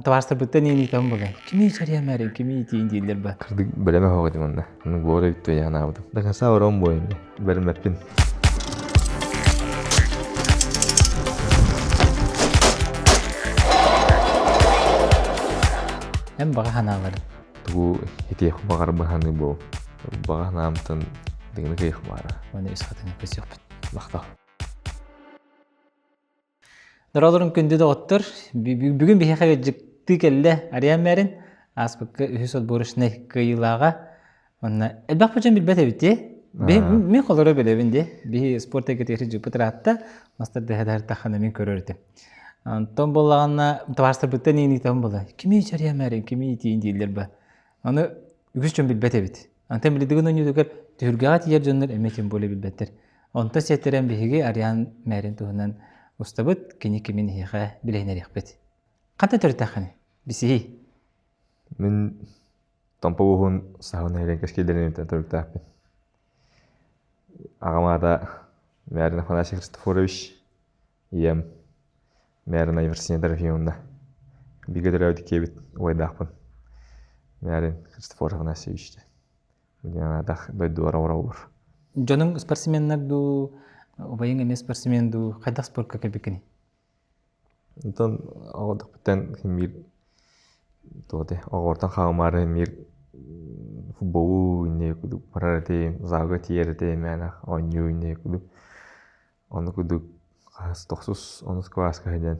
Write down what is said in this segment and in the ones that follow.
Табаарыстарбыттан иэниитэн буолан, кими чарыйамаарыҥ, кими итиин дииллэр ба. Кырдык бэлэмэ хоҕо этим онно. Ону буора бүттүө янаабытым. До конца орон буойун. Бэримэппин. Эн баҕа санааларын. Тугу итиэх баҕар баһаны бу. Баҕа санаамтан дыгыны кыйых баара. Оны үс хатыҥа көсүөхпүт. Махтал. Дороолорун күндү доҕоттор, бүгүн биһиэхэ ыалдьыттыы кэллэ Ариан Мэрин, ааспыкка үһүс отборочнай кыайыылааҕа. Онно элбэх дьон билбэт эбит дии. Мин холоро билэбин дии. Биһи спорт эйгэтигэр дьыппыт ыраатта, мастар дэһэ мин көрөр этим. Онтон буоллаҕына табаарыстарбыттан ииниитэн буола. Кими Ариан Мэрин, кими итиин дииллэр ба. Аны үгүс дьон билбэт эбит. Антон билдигин ойнуутугар түһүлгэҕэ тиийэр дьоннор эмиэ тем более билбэттэр. Онто сиэттэрэн биһиги Ариан Мэрин туһунан устабыт, кини кимин эһиэхэ билиһинэриэхпит. Хантан төрүттэххиний? Бисиһий. Мин Томпо уһун саһын нэһилиэн кэскилдэринэн төрүттээхпин. Аҕам аата Мярин Афанасий Христофорович, ийэм Мярина Евросиния Трофимовна. Бииргэ төрөөбүт иккиэбит убайдаахпын. Мярин Христофор Афанасьевич диэн. Анаатах дойдулара олороллор. Дьонуҥ спортсменнар дуу, убайыҥ эмиэ спортсмен дуу, хайдах спортка кэлбиккиний? Онтон оҕотохпуттан биир туоте оҕолортон хаалымаары биир футболу инньэ курдук барар этим, залга тиийэр этим, мээнэх оонньуу инньэ курдук. Ону курдук хас тохсус онус кылааска сылдьан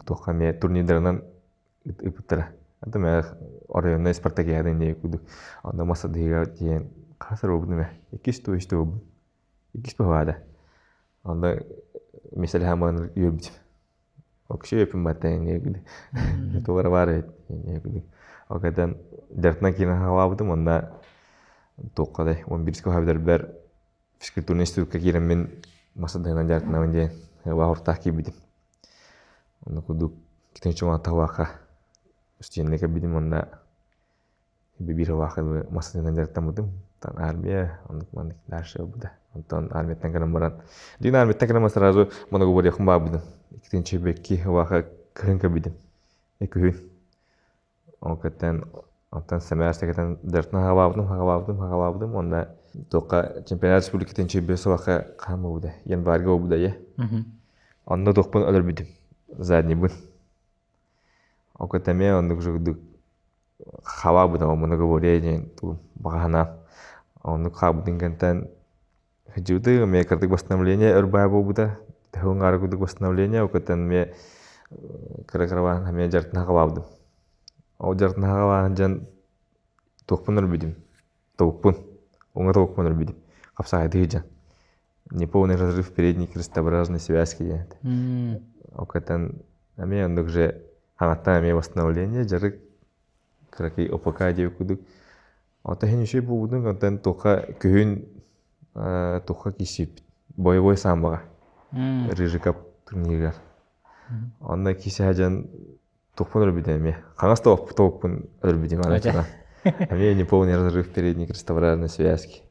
туохха эмиэ турнирдарынан ыыппыттара. Это мэ оройуоннай спартакиада инньэ курдук. Онно Масадыга тиийэн хас эрэ буолбутум ээ, иккис дуу, үс дуу буолбут. Иккис быһаада. Онно миэстэлэһэн үөрбүтүм. Окши өпүм баттан инньэ курдук. Туох эрэ баар эбит инньэ курдук. Ол кэнниттэн дьарыктанан киирэн хаалаабытым уонна туохха да 11 көһөбүтэрбэр физкультурный институкка киирэммин масадыһынан дьарыктанабын диэн баҕуртаах киирбитим. Онно курдук китинчи таһыбаахха студенныы кэлбитим уонна биир ылаахха масадыһынан дьарыктаммытым. Там армия, оннук маннык дальше ылбыта. Онтон армияттан кэлэн баран, дьиҥ армияттан кэлэн сразу многоборьехпун баабытым. Иккитинчи бэкки ылаахха кыһын кэлбитим. Күһүн. Ол кэттэн оттон сэмээр сэгэтэн дьарыктан хаҕалаабытым, хаҕалаабытым, хаҕалаабытым уонна туохха чемпионат республикатын чемпион сылахха хаһан буолбута январьга буолбута ийэ. Онно туохпун өлөрбүтүм заднийбын. Ол кэттэн эмиэ оннук жугдук халаабытым многоборье диэн туу баҕаһына оннук хаалбытын кэнтэн Дьыбытыы эмиэ кырдык восстановление өр баа буолбута. Тэһуҥ курдук восстановление, ол кыттан эмиэ кыра-кыралаан эмиэ дьарытын хаҕалаабытым. Ол дьарытын хаҕалаан дьон туохпун өлбүтүм, тобукпун, уҥа тобукпун өлбүтүм. Хапсаҕайдыы дьон. Неполный разрыв передней крестообразной связки диэн. Ол кыттан эмиэ оннук же хаҥаттан эмиэ восстановление, дьарык, кыракый ОПК диэбит курдук. Ата иһин үчүгэй буолбутун онтон туохха күһүн туохха киирсибиппит боевой самбоҕа Рыжиков турнирыгар. Онно киирсэ сылдьан туохпун өлөрбүтүм эмиэ. Хаҥас тобукпун өлөрбүтүм аны Эмиэ неполный разрыв передней крестообразной связки.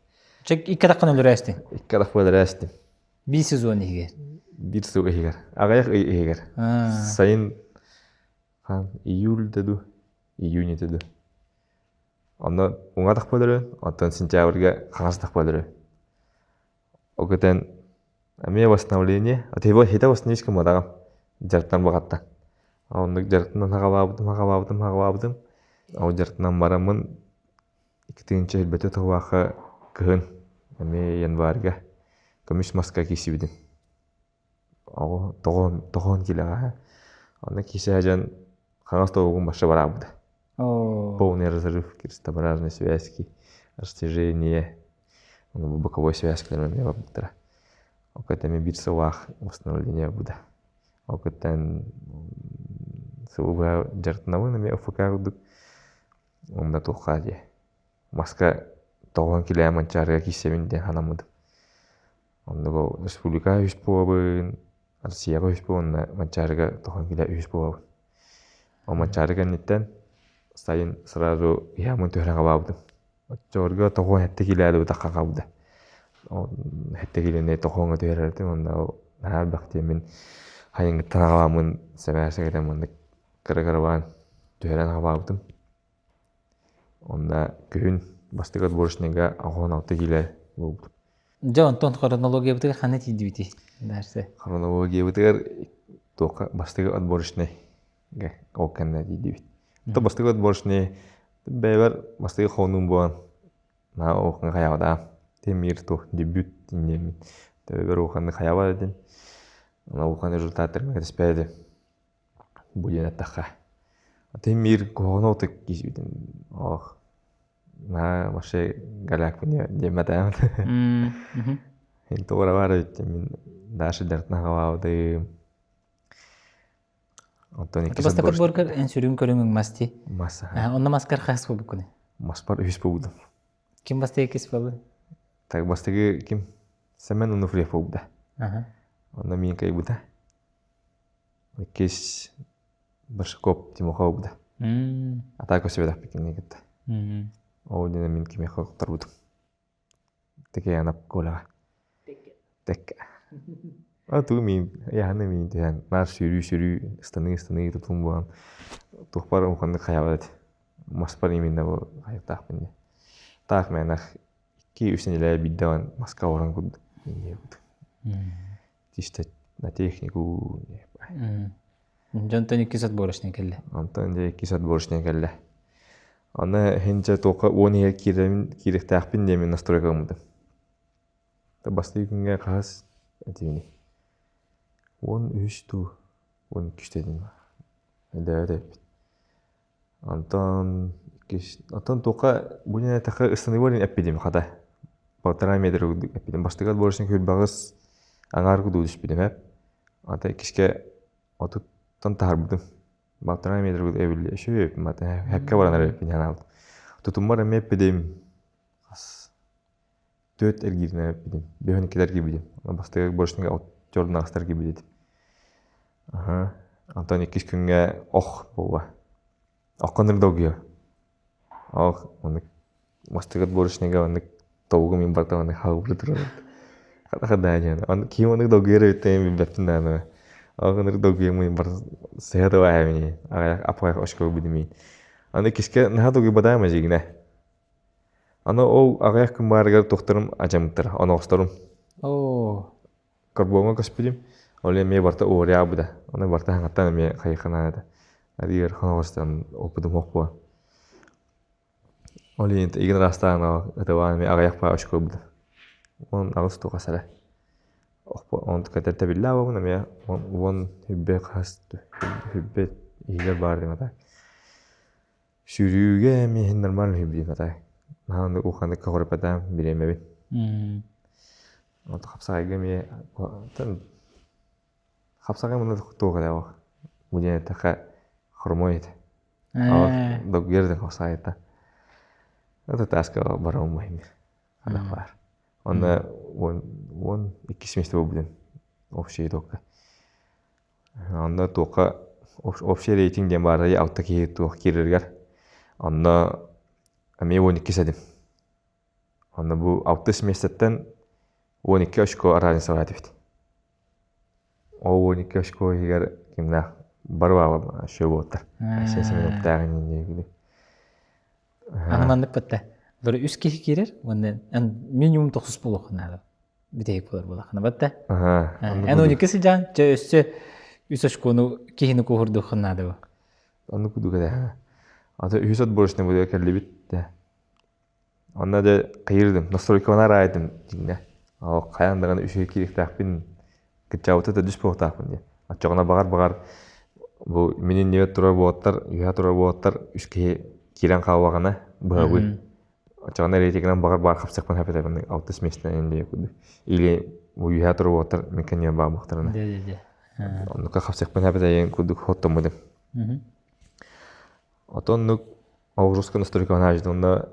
Чэ икки атаххын өлөрөөстүҥ? Икки атахпын өлөрөөстүм. Биир сезон иһигэр? Биир сыл иһигэр. Аҕыйах ый иһигэр. Сайын июль да дуу, июнь этэ дуу. Онно уҥа атахпын өлөрөн, оттон сентябрьга хаҥас атахпын өлөрөн. Ол кэтэн эмиэ восстановление, хитэ восстановить гымматаҕым дьарыктан баҕаттан. Оннук дьарыктанан хаҕалаабытым, хаҕалаабытым, хаҕалаабытым. Ол дьарыктанан бараммын икки тыһыынча тыллаахха кыһын эмиэ январьга көмүс маска киирсибитим. Оҕо тоҕоон киилэҕэ. Онно киирсэ сылдьан хаҥас тобугум башы бараабыта. Полный разрыв крестообразной связки, растяжение, боковой связкалар эмиэ барбыттара. Ол кытта эмиэ биир сыллаах восстановление барбыта. Ол кыттан сылга дьарыктанабын эмиэ ОФК курдук. Онно туохха дии маска тоҕоон килээ Манчаарыга киирсэбин диэн санаммытым. Онно бу республикаҕа үһүс буолабын, Россияҕа үһүс буоланна Манчаарыга тохон килэ үһүс буолабын. Ол Манчаары кэнниттэн сайын сразу иһээммин түһэрэн халаабытым. Оччолорго тоҕуон сэттэ килэ бытахха хаалбыта. Сэттэ килэни тоҕуоҥҥа түһэрэр этим уонна ол наһаа элбэх диэммин хайыҥҥыттан аҕаламмын сэмээр сэгэтэн маннык. Кыра-кыралаан түһэрэн аҕалаабытым. Онно күһүн бастакы отборочнайга 86 киилэ буолбутум. Дьэ, онтон хронологиябытыгар ханна тиийдибитий? Дальше. Хронологиябытыгар туохха бастакы отборочнайга ол кэннэ тиийдибит. То бастакы отборочнай бэйэбэр бастакы хонуум буолан наһаа улаханнык хайаабатаҕым. Тимир туох дебют диэммин. Төбөбөр улаханнык хайаабат этим. Улахан результаттарга кэтэспэт этим. Бу диэн эттэххэ. Тимир куһаҕан отук киирбитим. Ох, наһаа вообще голякпын диэммэтэҕим. Ин туора баар эбит мин Даша дьарытын аҕалаабытым. Оттон иккис Бастакы отборгар эн сүрүн көрүҥүҥ мас дии. Мас. Онно маскар хас буолбуккуный? Маспар үһүс буолбутум. Ким бастакы иккис буолбут? Так бастакы ким? Семен Онуфриев буолбута. Онно миин кыайбыта. Иккис Большаков Тимоха буолбута. Атака көрсүбэтэхпит кинини кытта. Ол диэн мин кимиэхэ хотторбутум. Текеянап Коляҕа. Текке. А тугу миин, яһаны миин түһэн, наар сүүрүү-сүүрүү, ыстаныы-ыстаныы тутум буолан, туохпар улаханнык хайаабат этэ. Маспар именно бу хайыктаахпын диye. Таах мээнэх икки-үс нэдиэлэ биирдэ баран маска олорон курдук диэбит. Чисто на технику. Дьонтон иккис отборочный кэллэ. Онтон дьэ иккис отборочный кэллэ. Аны иһин дьэ туохха уон иһэ киирэмин киириэхтээхпин диэмин настройка гыммытым. Бастакы күҥҥэ хаһыс этибиний? 13 дуу, 12 этим. Өйдөөбөт эбиппит. Онтон иккис оттон туохха бу диэн эттэххэ ыстаныыбар эппитим хата. Полтора метр курдук эппитим. Бастакы отборочный күүрбэҕис аҥаар курдук түспүтүм эп. Ата иккискэ отуттан таһаарбытым. Полтора метр курдук эбиллэ үчүгэй эбиппин бата хэпкэ баран эрэр эбиппин санаабытым. Тутуммар эмиэ эппитим. Хас Түөрт эргииринэн эппитим. Бөһөн иккитэ эргийбитим. Бастакы борщнига отчуордун аҕыста эргийбит этим. Аһа. Онтон иккис күҥҥэ ох буолла. Оххо ынырык долгуйа. Ох, оннук бастакы борщнига оннук тобугум мин барыта оннук хаалбыта турар. Хата да диэн. Он киһи оннук долгуйар эбит да билбэппин даҕаны. Ох ынырык долгуйаммын бар сыһа да мини. Аҕыйах аппаҕа очко билимиин. Аны иккискэ наһаа долгуйбатаҕым эдьиигинэ. Аны ол аҕыйах күн баарыгар туохтарым адьаммыттара, оноҕосторум. Оо. Карбоҥҥа көспүтүм, ол эмиэ барыта уурайаабыта. Аны барыта хаҥаттан эмиэ хайыхханаан этэ. Арыый ыарахан оҕустан опытым суох буолан. Ол иһин игин араастаан ытыбаан эмиэ аҕыйах паа очкуойбута. 18 туох эрэ. Онтуката тэбиллэ буолбун эмиэ уон хүрбэ хас хүрбэ иһигэр баар диэн этэ. Сүүрүүгэ эмиэ иһин нормально үһү атай. Наһаа оннук улаханнык көҕүрүппэтэ бириэмэбин. Онто хапсаҕайга эмиэ хапсаҕай муна туох эрэ ол. Бу диэн эттэххэ хромой этэ. Долгуйар да хапсаҕайта. Это таска бараммын эмиэ. Ханах баар. Онно 12 миэстэ буолбутум общий итогка. Онно туохха общий рейтинг диэн баарый алта киһи туох киирэригэр онно эмиэ 12 этим. Онно бу алтыс миэстэттэн 12 очко разница баар этибит. Ол 12 очко иһигэр кимнээх бары баала еще буолтар. Айсен Семеновтааҕын иннигин. Аны маннык бытта. Бары үс киһи киирэр уонна минимум тохсус буолуохха наада. Бүтэһик буолар буолаххына батта. Эн 12 сыдьаан, чэ өссө үс очкону киһини куоһурдуоххун наада бу. Оннук курдук этэ. Ата үһүс отборочный буолуо кэллибит да. Онно дьэ кыйырдым, настройкабын араайдым дьиҥнэ. Ол хайаан даҕаны үчүгэй киириэхтээхпин, кыччаабыта да дүс буолуохтаахпын диэн. Оччоҕуна баҕар-баҕар бу мин иннибэр турар буолаттар, үөһэ турар буолаттар үс киһи киирэн хааллаҕына быһабын. Оччоҕуна рейтингинэн баҕар баар хапсыахпын хэпэтэбин алтыс миэстэнэн диye курдук. Или бу үөһэ турар буолаттар мин кэннибэр баар буолуохтарына. Оннука хапсыахпын хэпэтэйэн курдук хоттоммутум. Отон оннук Оҕуруска настройкабын аажыт онно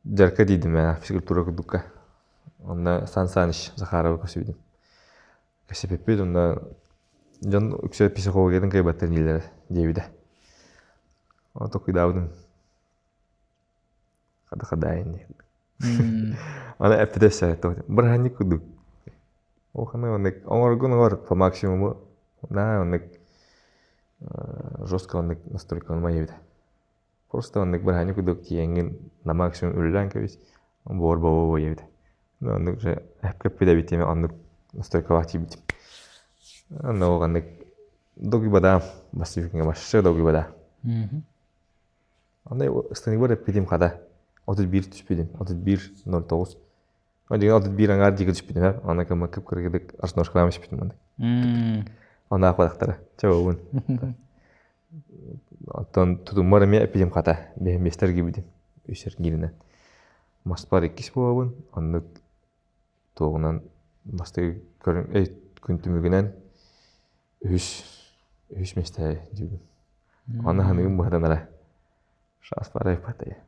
дьарыкка тиийдим ээ физкультура курдукка. Онно Сан Саныч Захаровы көрсүбүтүм. Кэпсэппиппит онно дьон үксэ психологиятын кыайбаттар дииллэрэ диэбитэ. Ол толкуйдаабытым. Хата хадаайын диэн. Аны эппитэ өссө бырааһынньык курдук. Ол ханна оннук оҥоргун оҥор по максимуму. Наа оннук. Жестко оннук настройкаланма диэбитэ. Просто оннук быраһаанньа курдук тиийэҥҥин на максимум үлэлээн кэбис, буор буолуо диэбитэ. Оннук же эппит эбит диэмэ оннук настройкалаах тиийбитим. Онно ол оннук долгуйбатаҕым, бастакы вообще долгуйбатаҕым. Онно ыстаныыбар эппитим хата 31 түспүтүм, 31.09. Дьиҥэ 31 аҥаар диэки түспүтүм ээ. Аны кымма кып-кыргыдык арсношкалаан түспүтүм аны. Ону аахпатахтара. Чэ буолбун. Оттон тутуммар эмиэ эппитим хата. Бэһин биэстэр киирбитим. Үс эргииринэн. Маспар иккис буолабын. Оннук туоҕунан бастакы көрүҥ күн түмүгүнэн үһүс үһүс миэстэ диибин. Аны ханыгым быһатан эрэ. Шаспар айпатая.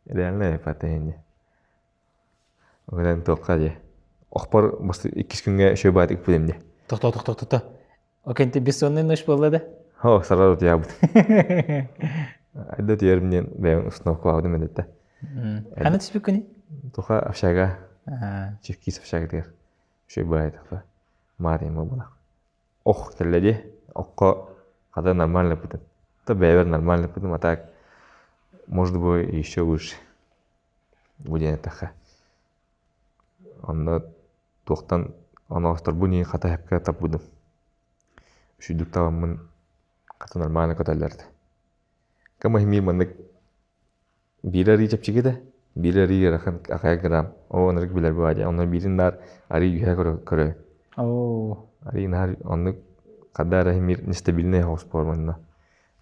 Реально айпатая Онон туохха дии. Охпор иккис күҥҥэ үчүгэй баатык ыкпытым дии. Тохтоо, тохтоо, тохтоо. Окенти бессонный ночь буолла да? О, сразу утуйабыт. Айда утуйарым диэн бэйэм установкалаабытым эдэтэ. Хана түспүккүнүй? Туха общага. Чиркис общагытыгар. Үчүгэй баайы Маат эми буолах. Ох кэллэ дии. Окко хата нормально пытым. То бэйэбэр нормально пытым, а так может бы еще выше. Бу диэн эттэххэ. Онно туохтан оноосторбун иһин хата эпкэ таппытым. Үчүйдүк табаммын хата нормально көтөллөр этэ. Кама иһимиир маннык биир арыы чэпчэки да, биир арыы ыарахан аҕыйах грамм. Ол оннук билэр баа дии. Онно биирин наар арыы үөһэ көрө. Оо. Арыы наар оннук хада эрэ иһимиир нестабильный соҕус буолар манна.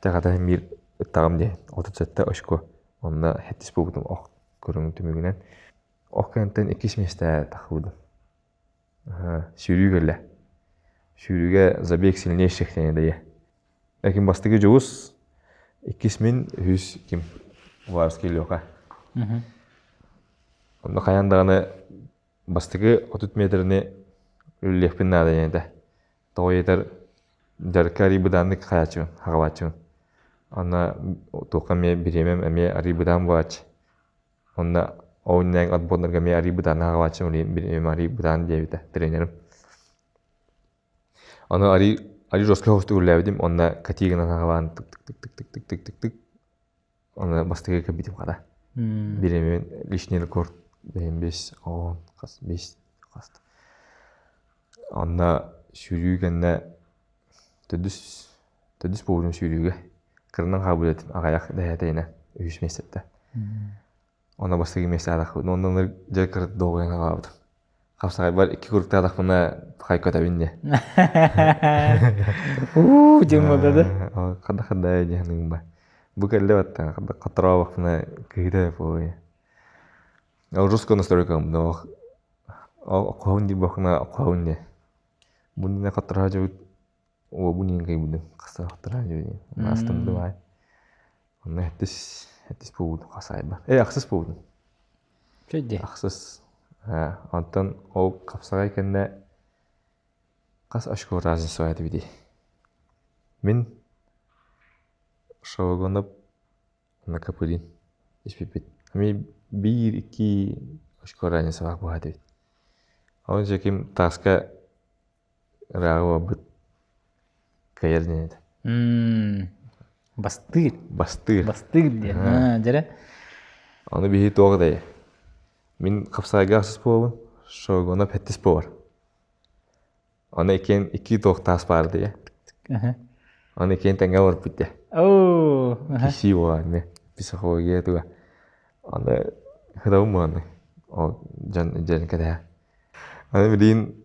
Тэ хата иһимиир ыттаҕым диэн 37 очко. Онно хэттис буолбутум ох көрүҥ түмүгүнэн. Ох кэнниттэн иккис миэстэ тахсыбытым. Сүүрүү кэллэ. Сүүрүүгэ забег сильнейших диэн дайа. Экин бастакы Дьулус, иккис мин, үһүс ким? Уваровский Леха. Онно хайаан даҕаны бастакы 30 метрини үлэлиэхпин наада диэн этэ. Тоҕо диэтэр дьарыкка арый быдааннык хаайааччыбын, хаҕалааччыбын. Онно туохха эмиэ бириэмэм эмиэ арый быдаан буолааччы. Онно ол иннинэ отбордарга эмиэ арый бытаан хаҕалааччым, бириэмэм арый бытаан диэбитэ тренерим. Ону арый арый жестко соҕустук үлэлээбитим, онно катии гынан хаҕалаан тык-тык-тык-тык-тык-тык-тык Оны бастакы кэбитим хата. Бириэмэбин личный рекорд бэйэм бес он хас бес хас Онно сүүрүү кэннэ төрдүс төрдүс буолбутум сүүрүүгэ. Кыранан хаалбыт этим аҕыйах дэһээтэйинэ үһүс миэстэттэн. Онно бастакы миэстэ аатахпын. Онно дьэ кыра долгуйан хаалбытым. Хапсаҕайбар икки куруктаатахпына хай көтөбүн диэ. Уу диэн буолла да. Хада хада диэн ханыгым ба. Бу кэллэ баттан хатыраабахпына кыһыта буолуо. Русского настройкам но хоһун диир бохуна хоһун диэ. Бу хаттыраха дьыбыт уобун иин кыйбыдым хаса хаттыраха дьыбыт астымды баай. Онно эттис эттис буолбутум хасайба. Э ахсыс буолбутум. Чөйдө. Ахсыс. Онтон ол хапсаҕай кэннэ хас очко разница этибитий? Мин Шологонов Накопырин испиппит. Эмиэ биир икки очко разницалаах буолаат эбит. Ол дьэ ким тааска ырааҕы барбыт кыайар диэн этэ. Бастыыр. Бастыыр. Бастыыр диэн. Дьэрэ. Аны биһи туох да Мин хапсаайга ахсыс буолабын, Шогонов хэттис буолар. Аны иккиэн икки туох таас баар дии. Аны иккиэн тэҥҥэ олорбут дии. Оо. Киси буолар эмиэ. Психология туга. Аны хыдабын буоланы. Ол дьон дьон кэтэһэ. Аны билигин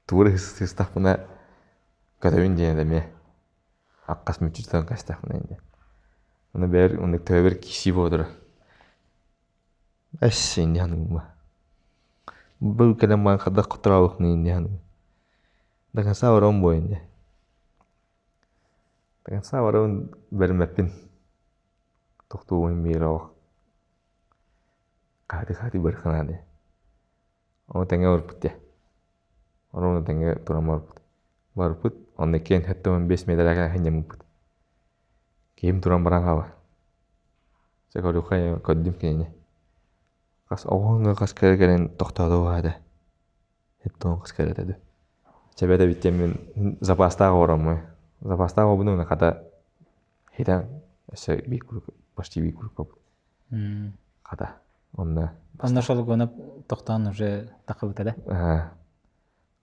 тугу эрэ сыстахпына көтөбүн диэн эмиэ. Аккас мүччүтэн кэстэхпинэ диэн. Аны бэйэр оннук төбөбөр киси буолара. Эс инни ханыгыма. Бу кэлэн баран хайдах хоторообукпун инни ханыгым. До конца барабын буо инде. До конца барабын бэриммэппин. Тохтуубун биир олох. Хаатыы-хаатыы барыахха наада. Ону тэҥҥэ барбыт дии. Ону тэҥҥэ туран барбыт. Барбыт, онно иккиэн 75 метрэ сынньаммыппыт. Киһим туран баран хаалар. Чэ көрүөххэ көрдүм кинини. Хас оҕоҥҥо хас кэрэ кэлэн тохтоото уһаата. Эттон хас кэрэтэ дуу. Чэбэтэ бүттэммин запастаах ороммун. Запастаах буолбун хата хитэн өссө биир куруук почти биир куруук буолбут. Хата онно Онно шолгоно тохтоон уже тахыбыта да?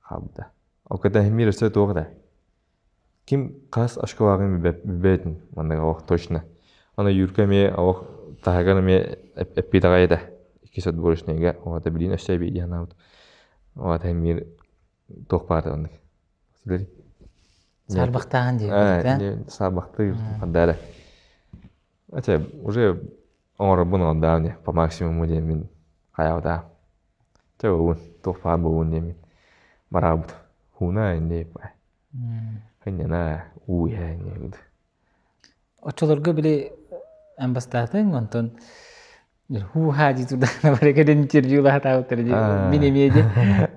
Хаалбыта. Ол кытта мир өссө туох да Ким хас очколааҕын билбэтин маннык олох точно. Аны Юрка эмиэ олох таһыгар эмиэ эппит аҕай этэ. Иккис отборочнайга оҕото билин өссө эбии дии санаабыт. Оҕото эмиэ туох баара оннук. Саарбахтааһын диэбит Саарбахтыыр ханна эрэ. Хотя уже оҥоробун оҥордоҕум по максимуму диэммин хайаабатаҕым. Чэ буолун, туох баар буолун диэммин бараабыт. Хууна инньэ Хынньана уу иһэ инньэ Оччолорго били эн бастаатыҥ, онтон хуу-ха дии турдаҕына бары кэлин интервьюлаһатаабыттара дии. Мин эмиэ дии.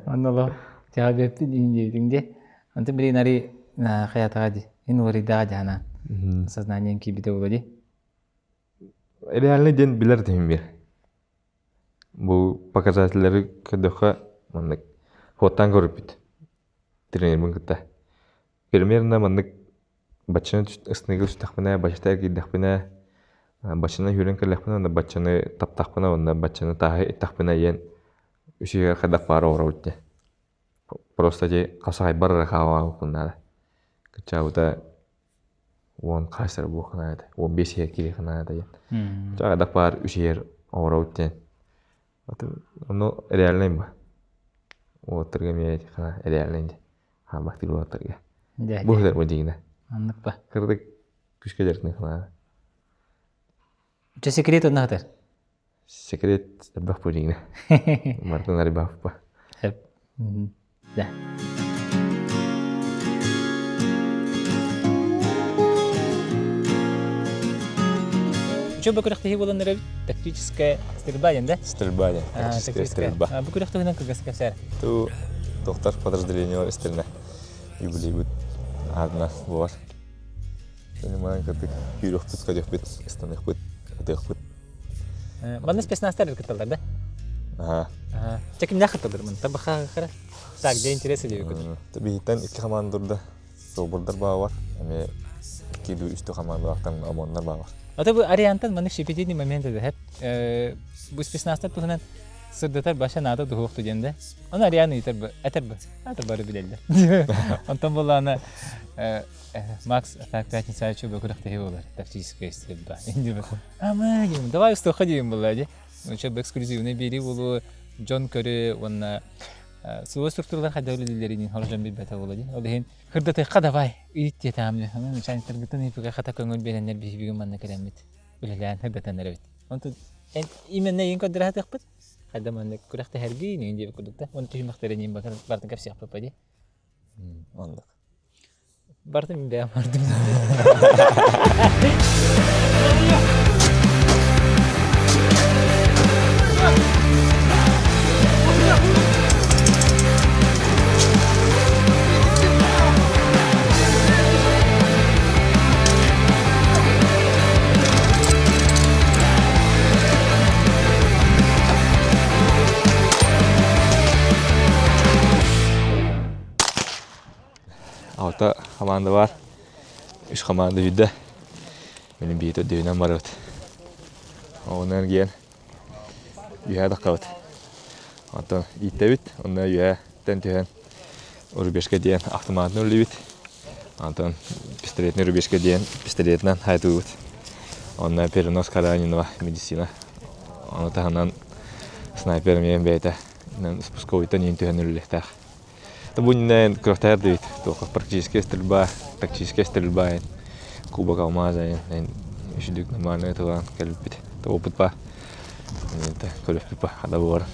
Онно олох тяга бэппин иһин диэбитиҥ дии. Онтон билигин арый хайатаҕа дии. Ин уларыйдаҕа дии анаан. Сознаниеҥ киирбитэ буолуо дии. Реальный диэн билэр тиһим биир. Бу показателлэри көрдөххө маннык хуоттаан көрүппүт тренербин кытта. Примерно маннык баччаны ысныыга түстэхпинэ, баччата эргийдэхпинэ, баччаны сүүрэн кэллэхпинэ уонна баччаны таптахпына уонна баччаны тааһы иттахпына диэн үсүһүгэр хайдах баара оҥоробут диэн. Просто ити хапсаҕайбар эрэ хаалаабыппын наада. Кыччаабыта уон хас эрэ буолуох наада, 15 иһэр киһиэхэ наада диэн. Чэ хайдах баар үс иһэр оҥоробут диэн. Ону реальнай ба. Уолаттарга эмиэ реальнай диэн. Хаалбахтыыр уолаттарга. Бу сытар бу дьиҥинэ. Оннук ба. Кырдык күүскэ дьарыктаныы наада. Чэ секрет онно сытар. Секрет элбэх бу дьиҥинэ. Мартын арыйбаппа. Сөп. Да. Үчүгэй бу күрэхтэһии буолан эрэбит. Тактическая стрельба диэн да? Стрельба диэн. Тактическая стрельба. Бу күрэхтэһиинэн кылгас кэпсээр. Ту доктор подразделениелар истэринэ юбилейбит аатына буолар. Понимаем, кырдык күүрүөхпүт, көтүөхпүт, ыстаныахпыт, ытыахпыт. Манна спецназтар кытталлар да? Ага. Чэ кимнээх кытталлар мын? Табаха хара. Так, где интересы диэбит. Биһиттэн икки хамаанда турда. Собурдар баалар. Эми икки үстүү хамаандалаахтан ОМОНнар баалар. Ата бу Ариантан маннык щепетильный момент это бу спецназтар туһунан сырдатар баша наада дуһуохту диэн да. Оны Ариан ыйтар бу, этер бу. Ата бары билэллэр. Онтон буллаана Макс так пятница ачу бу күрэхтэһии буолар тактическая стрельба. Ама диим, давай устуохха диим буолла дии. Уча эксклюзивный биэрии буолуо, дьон көрү уонна сылы структуралар хайдах үлэлииллэрин хор дьон билбэтэ буолла дии. Ол иһин кырдатыахха давай ыйыт диэтаам начальниктаргытын ыйыппыга хата көҥүл биэрэннэр биһиги манна кэлэммит үлэлээн кырдатан эрэбит. Онтон именно ийин көрдөрө Хайда маннык күрэхтэһэргии нин диэбит курдук да. Оны түһүмэхтэрин бартын кэпсиэхпит дии. Оннук. Бартын мин бэйэм бардым. Алта хамаанда бар. Үс хамаанда үүдэ. Мин биир төрдүһүнэн барабыт. Онон эргийэн үһэ таххабыт. Онтон ииттэбит. Онно үһэттэн түһэн рубежка диэн автоматынан үллүбүт. Онтон пистолетный рубежка диэн пистолетынан хайытыбыт. Онно переноска раненого медицина. Ону таһынан снайпер эмиэ бэйэтэ спусковойтан иин түһэн үллүөхтээх. Бу иннинэ күрэхтэһэр да эбит. Туохха практическая стрельба, тактическая стрельба Кубок алмаза үчүдүк нормально ытылаан кэлбиппит. Опыт ба. Көрүөхпүт ба хада буолар.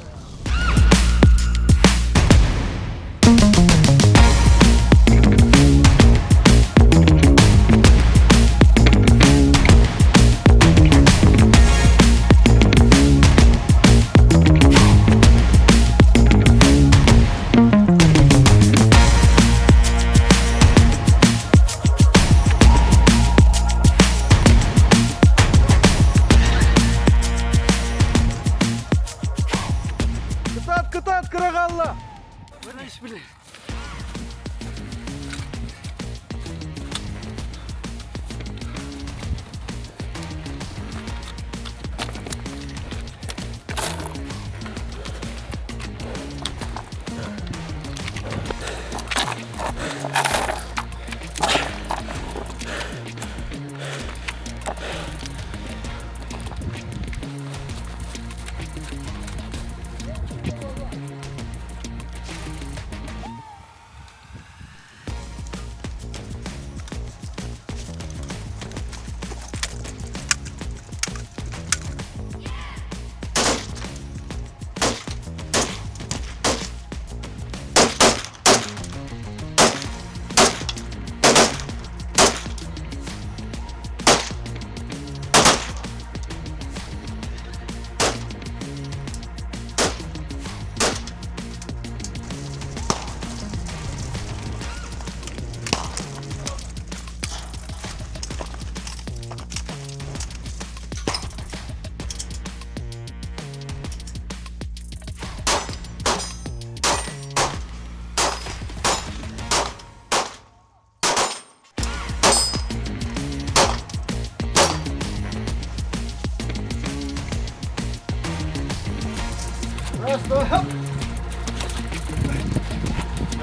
Раз, два, хоп!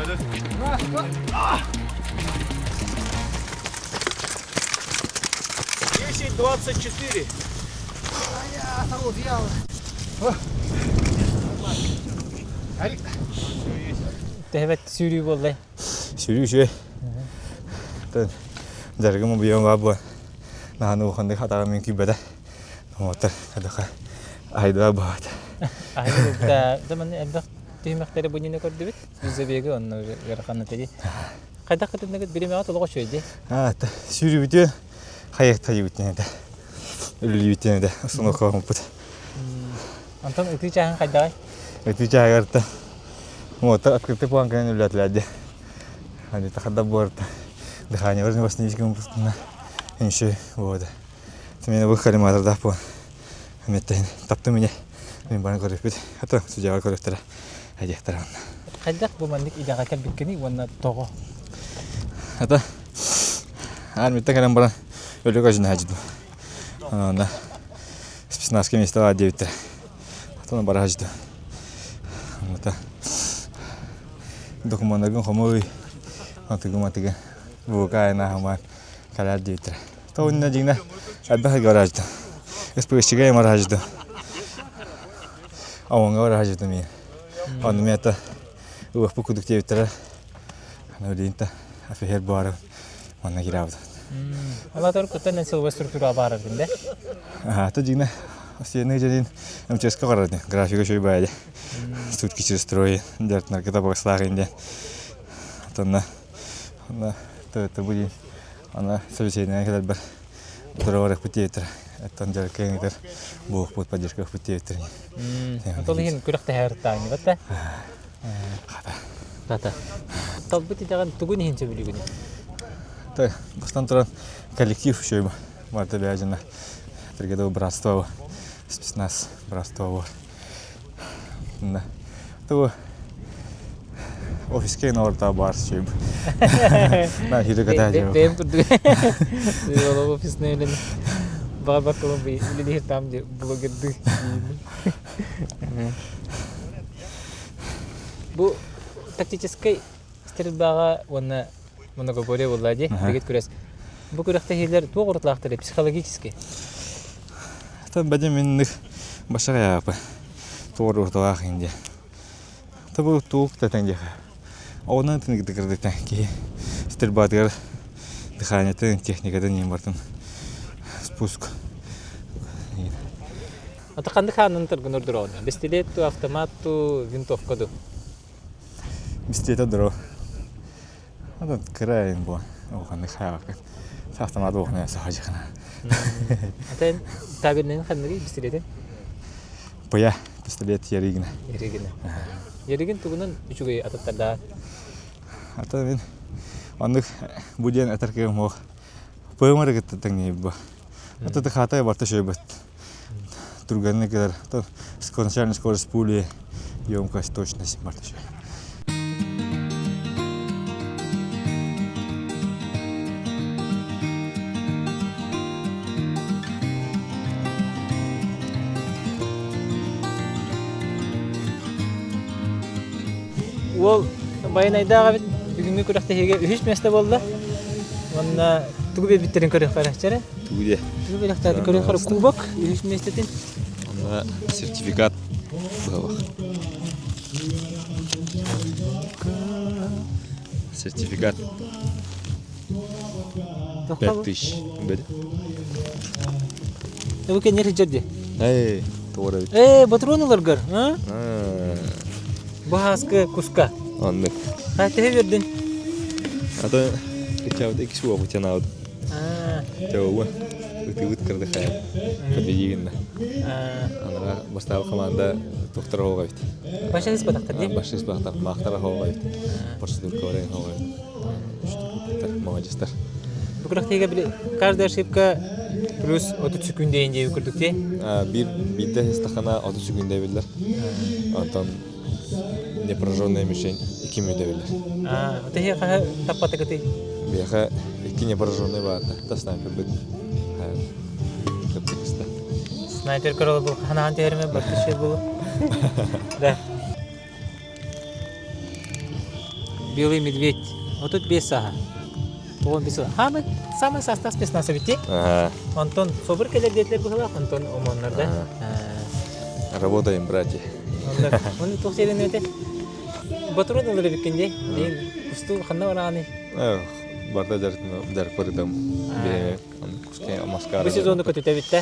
Раз, два, а! 10.24. Төһөбөт сүүрүү буоллай? Сүүрүү үчүгэй. Дьарыгым объем баар буолан наһаа улаханнык атаҕым үҥкүйбэтэ. Омотор кадыха айдаа баат. Айдаа заман элбэх түһүмэхтэри бу ньине көрдүбүт. Забеги онно ыарахан этэ Хайдах кытынныгыт биримэҕэ толоҕо үчүгэй дии. Аа, сүүрүүбүтү хайыктайыбыт этэ. Үлүлүүбүт этэ. Установка оҥоппут. Онтон ытыы чааһын хайдаҕай? Ытыы чааһыгар та вот открытый план кэлэн үлэлэтилэр Ани тахарда буорта. Дыхание вроде восстановить пустына. Еще вот. Мен бу коллиматордаах буолан эмиэттэн таптым ини. Мин баран көрүппүт. Ата судьяҕа көрүөхтэрэ. Айдиэхтэрэ онно. Хайдах бу маннык идэҕэ кэлбиккиний уонна тоҕо? Ата армияттан кэлэн баран өлүк ажына дьидим. Онно спецназка место баар диэбиттэрэ. Ата бара сылдьыбытым. Ата докумуоннаргын хомуй, атыгы-матыгы бука айнаһамаан кэлээр диэбиттэрэ. Тоҕунна дьиҥнэ элбэх гаражда. СПСчигэ маражда. Аванга баражда мин. Аны мен это ылыхпы кудук диэбиттэрэ. Аны билигин офицер баары манна киирабыт. Алатор куттан силовой структура баар динде. Ага, то дьиҥнэ Сиэнэ дьэнин МЧСка барар графика үчүгэй баайа. Сутки через трое дьарытынарга табыгастаах инде. Тонна Төттө бу диин аны собеседование кэлэрбэр утары барыахпыт диэбиттэрэ. Оттон дьарыкка ыҥытар буолуохпут, поддержкалыахпыт диэбиттэрэ. Ол иһин күрэхтэһэр таанньыбат да? Хата. Хата. Талбыт идэҕин тугун иһин сөбүлүүгүнүй? Та бастан туран коллектив үчүгэй барыта бэйэ дьоно Бригада братство спецназ братство Ту офиска орта бар чөйб. На хире ката жо. Бэйэм курдук. Ол офисный үлэни баҕарбат буолан үлэлиир там блогердыы. Бу тактическай стрельбаҕа уонна многоборье буолла дии, дэгит күрэс. Бу күрэхтэһиилэр туох уратылаахтарый психологически? Та бадьа минных башаҕайаапы туор уратылаах инде. Та бу туох татан диэхэ. Онон тыныгдыгырдыктан киһи стрельбатыгар дыханиятын, техникатын иин бартын спуск. Ата ханнык хаанын торгунур дрону? Бестилет ту, автомат ту, винтовка ду? Бестилет дро. Атын кыра эҥин буолан улаханнык хаайбаккын. Автомат улахана саха Атын табельнайын ханныгый пистолетин? Пыя пистолет Ярыгина. Ярыгина. Ярыгин тугунан үчүгэй ататтардаах? Ата мин оннук бу диэн этэр кыым суох. Пыамары кытта тэҥнииб. Ата хаата барта шөйбөт. Түргэнник кэлэр. Начальная скорость пули, емкость, точность барта Уол Байанайдаах эбит бүгүҥҥү күрэхтэһиигэ үһүс миэстэ буолла. Уонна тугу биэрбиттэрин көрүөххэ эрэ. Тугу диэ? Тугу биэрэхтээри көрүөххэ кубок үһүс миэстэтин. Онно сертификат быһалах. Сертификат. 5000. Бэди. Бу кэннер сылдьар дии. Эй, туора эбит. Ээ, ботуруон ыларгар, а? Бу һааскы куска. Оннук. Ха, төһө биэрдин? Ата кычаабыт икки суоҕу чанаабыт. Чауа ытыыбыт кырды хайа. Победи гынна. Анара бастаабы команда тохтор оҕо эбит. Баша ыспатахтар дии? Баша ыспатахтар, маахтара оҕо эбит. Процедурка барайын оҕо эбит. Молодецтар. Бу күрэхтэһиигэ били каждая ошибка плюс 30 секунд диэн диэби курдук дии? Биир биирдэ стахана 30 секунд биллэр. Онтон непрожженная мишень 2 мүнөтэ биллэр. Аа, тэһи хаһы таппатыгытый? Биһиэхэ икки непрожженный баата. Та снайпербыт кыттыгыста. Снайпер көрөлө бұл ханаан теһериме бартышыр булу. Да. Белый медведь. 35 саха. 95 сыл. Хамы самый састав спецназ эбити. Онтон собур кэлэр диэтилэр быһылаах, онтон омоннор да. Работаем, братья. Оны туох сиэрин өте? Батурун ылыр эбиккин дии. Кустуу ханна барааны? Барда жарпырдым. Биреме маскара. Бу сезону көтүтэ битте.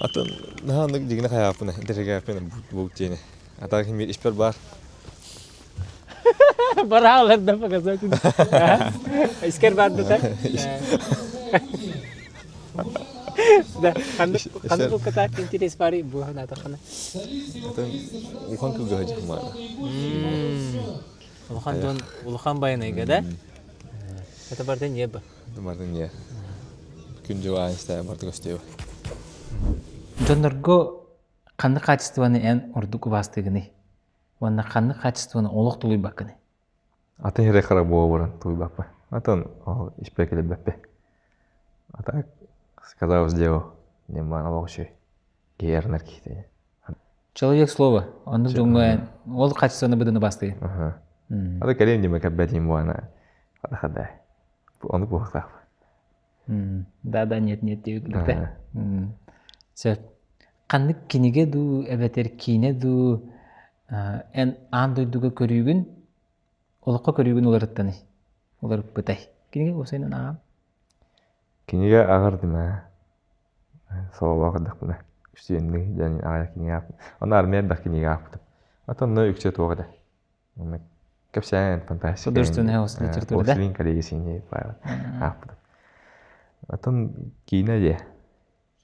Атын наһаа дигине хайааппын, интерегээппин бу тиэни. А так мир испер бар. Бараалар да показать. Искер бар да. Да, ханнык ханнык булкатаак интерес бары бу ханатахана. Улахан кылгаһы дьахмаана. Улахан дон улахан байанайга да. Это барды не ба. Это барды не. Күн жуа истэ барды көстүө. Дьоннорго ханнык хаачыстыбаны эн ордук убаастыгыный? Уонна ханнык хаачыстыбаны олох тулуйбаккыный? Атын хирэ хара буола баран тулуйбаппа. Атын ол испэ кэлбэппэ. А так сказал сделал. Неман олох үчүгэй. Киһи эрэнэр киһитэ. Человек слово. Оннук дьоҥҥо ол хаачыстыбаны быдан убаастыгын. Ата кэлиэм диэмэ кэлбэтим буана. Хада хада. Оннук буолуохтаах. Да, да, нет, нет диэбит Сөп. Ханнык кинигэ дуу, эбэтэр киинэ дуу эн аан дойдуга көрүүгүн, олоххо көрүүгүн уларыттаный? Уларыппытай? Кинигэ уопсайынан ааҕан? Кинигэ ааҕардым ээ. Сололоох эрдэхпинэ. Үстүөннүү диэн аҕыйах кинигэ аахпытым. Онно армия элбэх кинигэ аахпытым. Оттон онно үксэ туох этэ. Кэпсээн фантастика. Художественная литература, да? Властелин колец аахпытым. Оттон киинэ дии.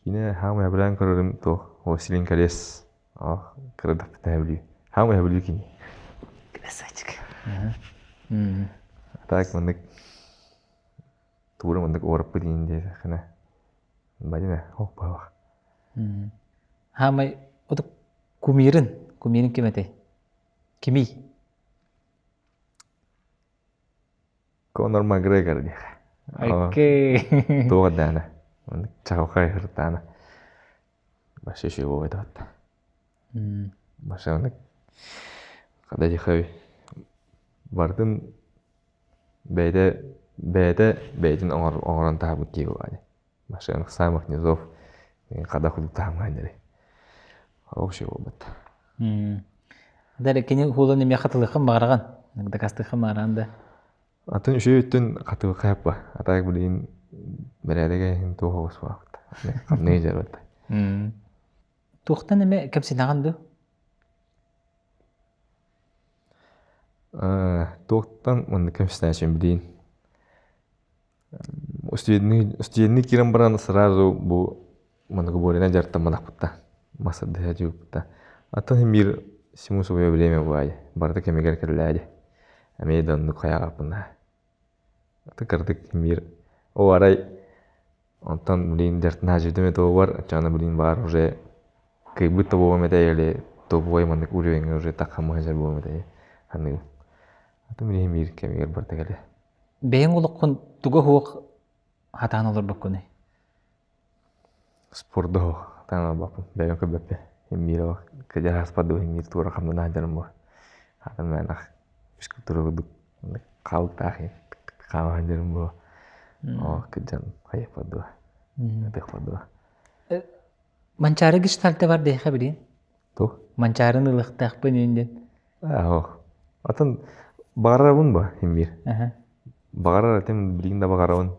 Киинэ хаамай сөбүлээн көрөрүм туох Властелин колец кырадаппыта сөбүлүү. Хаамай сөбүлүү киинэ. Красавчик. Так маннык туура маннык уораппыт иин диэтэххинэ бадина ох баах. Хаамай оту кумирын, кумирын ким этэй? Кимий? Конор Макгрегор диэх. Окей. Туох даана. Чаҕылхай ыртаана. Вообще еще его это. Башаны когда дихай бардын бэйдэ бэйдэ бэйдин оҥорон таһабыт киһи буолаani. Машина самых низов хада худук таһамгаан дери. Вообще буолбат. Дары кини хулан эмиэ хатылыхын баҕараҕын. Дакастыхын баҕараҕын да. Атын үчүгэй өттүн хатылыха хаппа. Атаак билигин бэрээдэгэ иһин туох оҕус буолбут. Хамныы дьарбат. Туохтан эмэ кэпсэнэҕин дуу? Туохтан маннык кэпсэнээччим билигин Студенныы киирэн баран сразу бу многоборьенан дьарыктамматахпытта, мас сылдьыбыппытта. Атын син биир всему свое время бывает, барыта кэмигэр кэллээди. Эмиэ да оннук хайаҕаппын Аты кырдык биир о арай онтон блин дьарыктана сылдьыбытым этэ оччоҕуна блин баар уже кыайбыт да буолуом этэ или тобуой маннык уровеньҥа уже таххаммыт сылдьар буолуом этэ саныыбын. Атын билигин биир кэмигэр барыта кэлиэ. Бэйэҥ олоххун туга суох хатаан олорбоккунуй? Спорду суох хатаан олорбоппун. Бэйэм көрбөппүн. Иммиир олох кыдьар ааспат дуу иммиир туора хамнана сылдьарым буо. Хатан мээнэх физкультура курдук хаалыктаах хаама сылдьарым буо. Оо кыдьан хайыппат дуо, ытыахпат дуо. Манчаары гештальта бар диэхэ билин. Туох? Манчаарыны ылыахтаахпын иин диэн. Ох. Атын баҕарарабын ба иммиир. Баҕарар этим билигин да баҕарабын.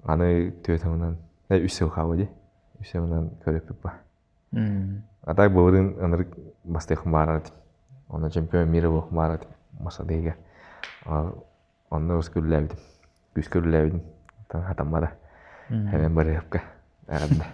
Аны түөтөмүнэн үс сыл хаалла дии. Үс сылынан көрөппүт ба. А так былырыын ынырык бастыахым баарар этим. Онно чемпион мира буолуохум баарар этим Масадыга. Онно өскө үлэлээбитим. Күүскэ үлэлээбитим. Хатаммата. Эбэм барыапка. Эҕэрдэ.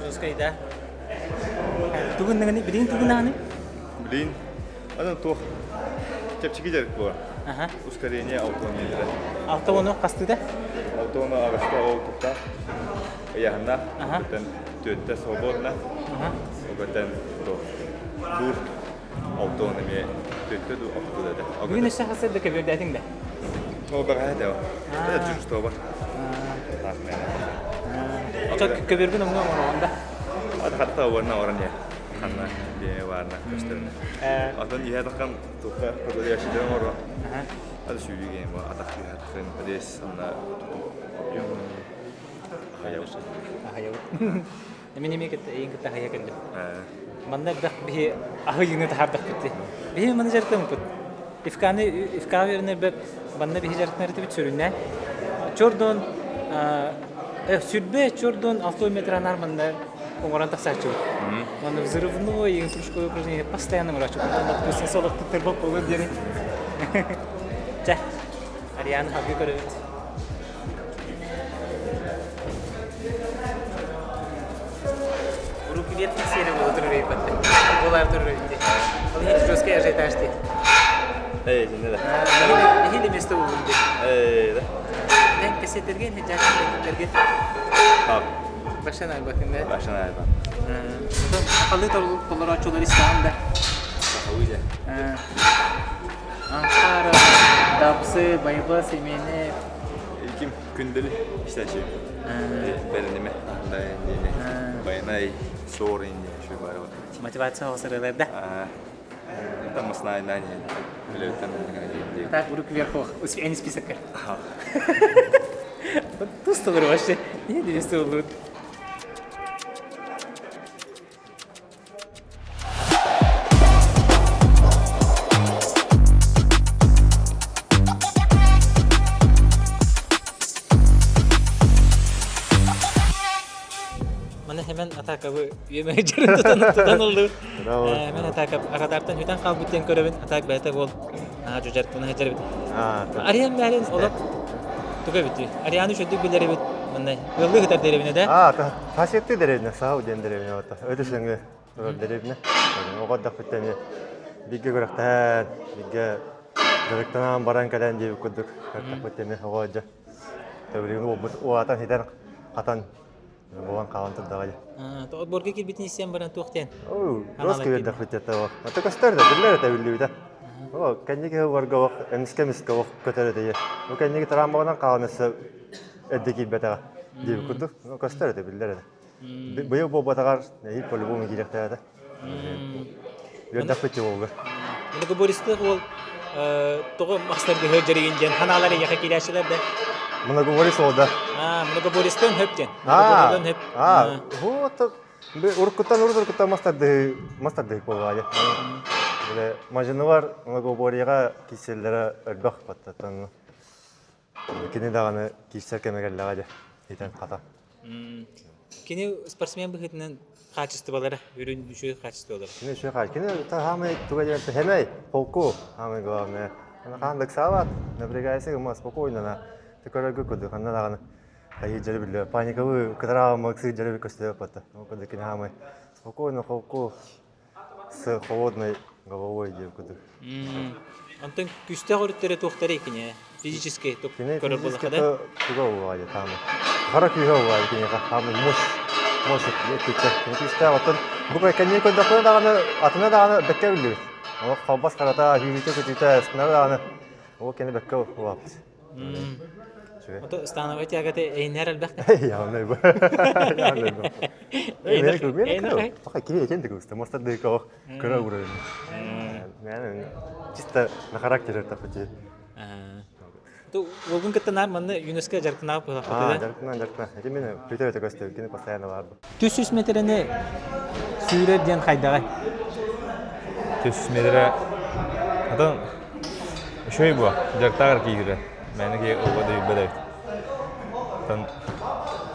Русскайда. Тугун билин тугун ааны? Билин. Анан туох чэпчэки дьарык буолар. Ускорение 60 метра. 60 хастыыта? 60 аҕыста ол куттаах. Ыйаһыннаах. Оттон түөттэ свободно. Оттон бур 60 эмиэ түөттэ ду алтыда да. Бүгүн өссө хасыр да көбүөрдээтиҥ да? Ол бэҕэһээ да. Дьурстобар. Көбүөргүн оҥно оҥороҕун да? Хатта уонна орон ханна диэ баарына көстөрүнэ. Атын иһэ таххан Туха подходящий оҥоро. Ады сүүрүү бу атах түһэ пресс анна туту. Ахайабыт. Ахайабыт. Мин эмиэ кытта эйин кытта ахайа кэллим. Манна элбэх биһи аһыйыны таһаардахпыт. Биһи маны дьарыктаммыппыт. ИФК-ны ИФК үөрэнэрбэр манна биһи дьарыктанар сүрүннээн. Чордон сүрбэ чордон 6 метр анаар манна оҥорон тахсааччыбыт. Манна взрывной прыжковое упражнение постоянно оҥорооччубут. Допустим, солохтук тырбап буолуор диэри. Чэ, Ариана хабыы көрөбүт. Руки вверх серия буола турар эбиппат. Буолаар турар эбит. Ол иһин жесткий ажиотаж дии. Эй, дьинэ да. Нэһиилэ место буллум дии. Эй, да. Мен кассеттерге, жаачыларге. Хап. Башан айбатын да. Башан айбан. Сахалыы толорооччулар истэҕин да. Сахалыы дьэ. Анхара, Дапсы, Байба, Семене. Ким күндүлү истээчи. Бэриниме. Байанай, сорин, шөй бары. Мотивация осырылар да. Там основная Так, руки вверх, успей список. Тусталар вообще. Не действовал. Маны хэмэн атакабы үөмэ дьарын тутан тутан ыллыбыт. Мен атака акадартан хүтэн хаалбыт диэн көрөбүн. Атак бэйэтэ буол. Аа жужар туна хажар эбит. Ариан мээрин олох туга эбит. Арианы үчүгдүк билэр эбит. Манна ыаллыы кытар дэриэбинэ да. Аа, хасиетти дэриэбинэ, саау диэн дэриэбинэ ота. Өтө сөҥү турар дэриэбинэ. Оҕо эрдэхпиттэн бииргэ күрэхтэһэн, бииргэ дьарыктанан баран кэлэн диэбит курдук көрдөхпүт оҕо дьэ. Билигин уолбут уоатан хитэн хатан буолан хаалан турдаҕа дии. Отборга киирбитин истэн баран туох диэн? Рос киирдэхпит это Ата көстөр да биллэр этэ биллибитэ. О, кэнники барга ох эмискэ-эмискэ ох көтөр этэ. Бу кэнники трамбаҕынан хаалан өссө эрдэ киирбэтэҕэ диэбит курдук. Көстөр этэ биллэр этэ. Быйыл буолбатаҕар эһиил по-любому киириэхтээх этэ. Үөрдэхпит уолга. Многобористых уол тоҕо мастаргыһы дьарыгын диэн ханаалар эйиэхэ киирээччилэр да? Многоборист уол да. Аа, многобористан хөп диэн. Многобористан хөп. Аа, вот уруккуттан урут уруккуттан мастардыһы мастардыһы буоллаҕа. Биле мажынылар многоборьеҕа киирсэллэрэ элбэх баттаттан кини даҕаны киирсэр кэмэ кэллэҕэ дьэ итэн хата. Кини спортсмен быһыытынан хаачыстыбалара, үрүн үчүгэй хаачыстыбалара. Кини үчүгэй хаачыстыба. Кини хаамай туга диэн хэмэй, холку, хаамай главное. Ана хаан ыксаабат, напрягайся гыма спокойно на. Ты көрөргө курдук ханна даҕаны хайыы дьэрэ биллэ. Паникабы кытараабы ыксыы дьэрэ көстүбэт батта. Ол курдук кини хаамай спокойно, холку, с холодной головой диэн курдук. Онтон күүстээх өрүттэрэ туохтарый кини? Физически Кини көрөр физически буоллаха да? туга угаайы таамы. Хара күүһэ угаайы киниэхэ хаамы муш муш өттүттэ. Кини күүстээх оттон бу кэнники көрдөхпүнэ даҕаны атына даҕаны бэккэ биллибит. Ол халбас харата, хүүрүүтэ-көтүүтэ, ыстынара даҕаны ол кини бэккэ улааппыт. Ото становой тягата эйнэр элбэх Явно бу. Явно бу. Эй, Пока кири этен дегусте, может, дыко кыра уровень. Чисто на характер это пути. Уолгун кытта наар манна ЮНЕСКО дьарыктанаах буолахпыт Дьарыктанан, дьарыктанан. Ити мин плита өтө көстө, кини постоянно бар. Түс үс метрени сүүрэр диэн хайдаҕай? Түс метрэ атын үчүгэй буо дьарыктааҕар киирэ. Мээнэ киһи ылба да билбэт эбит. Оттон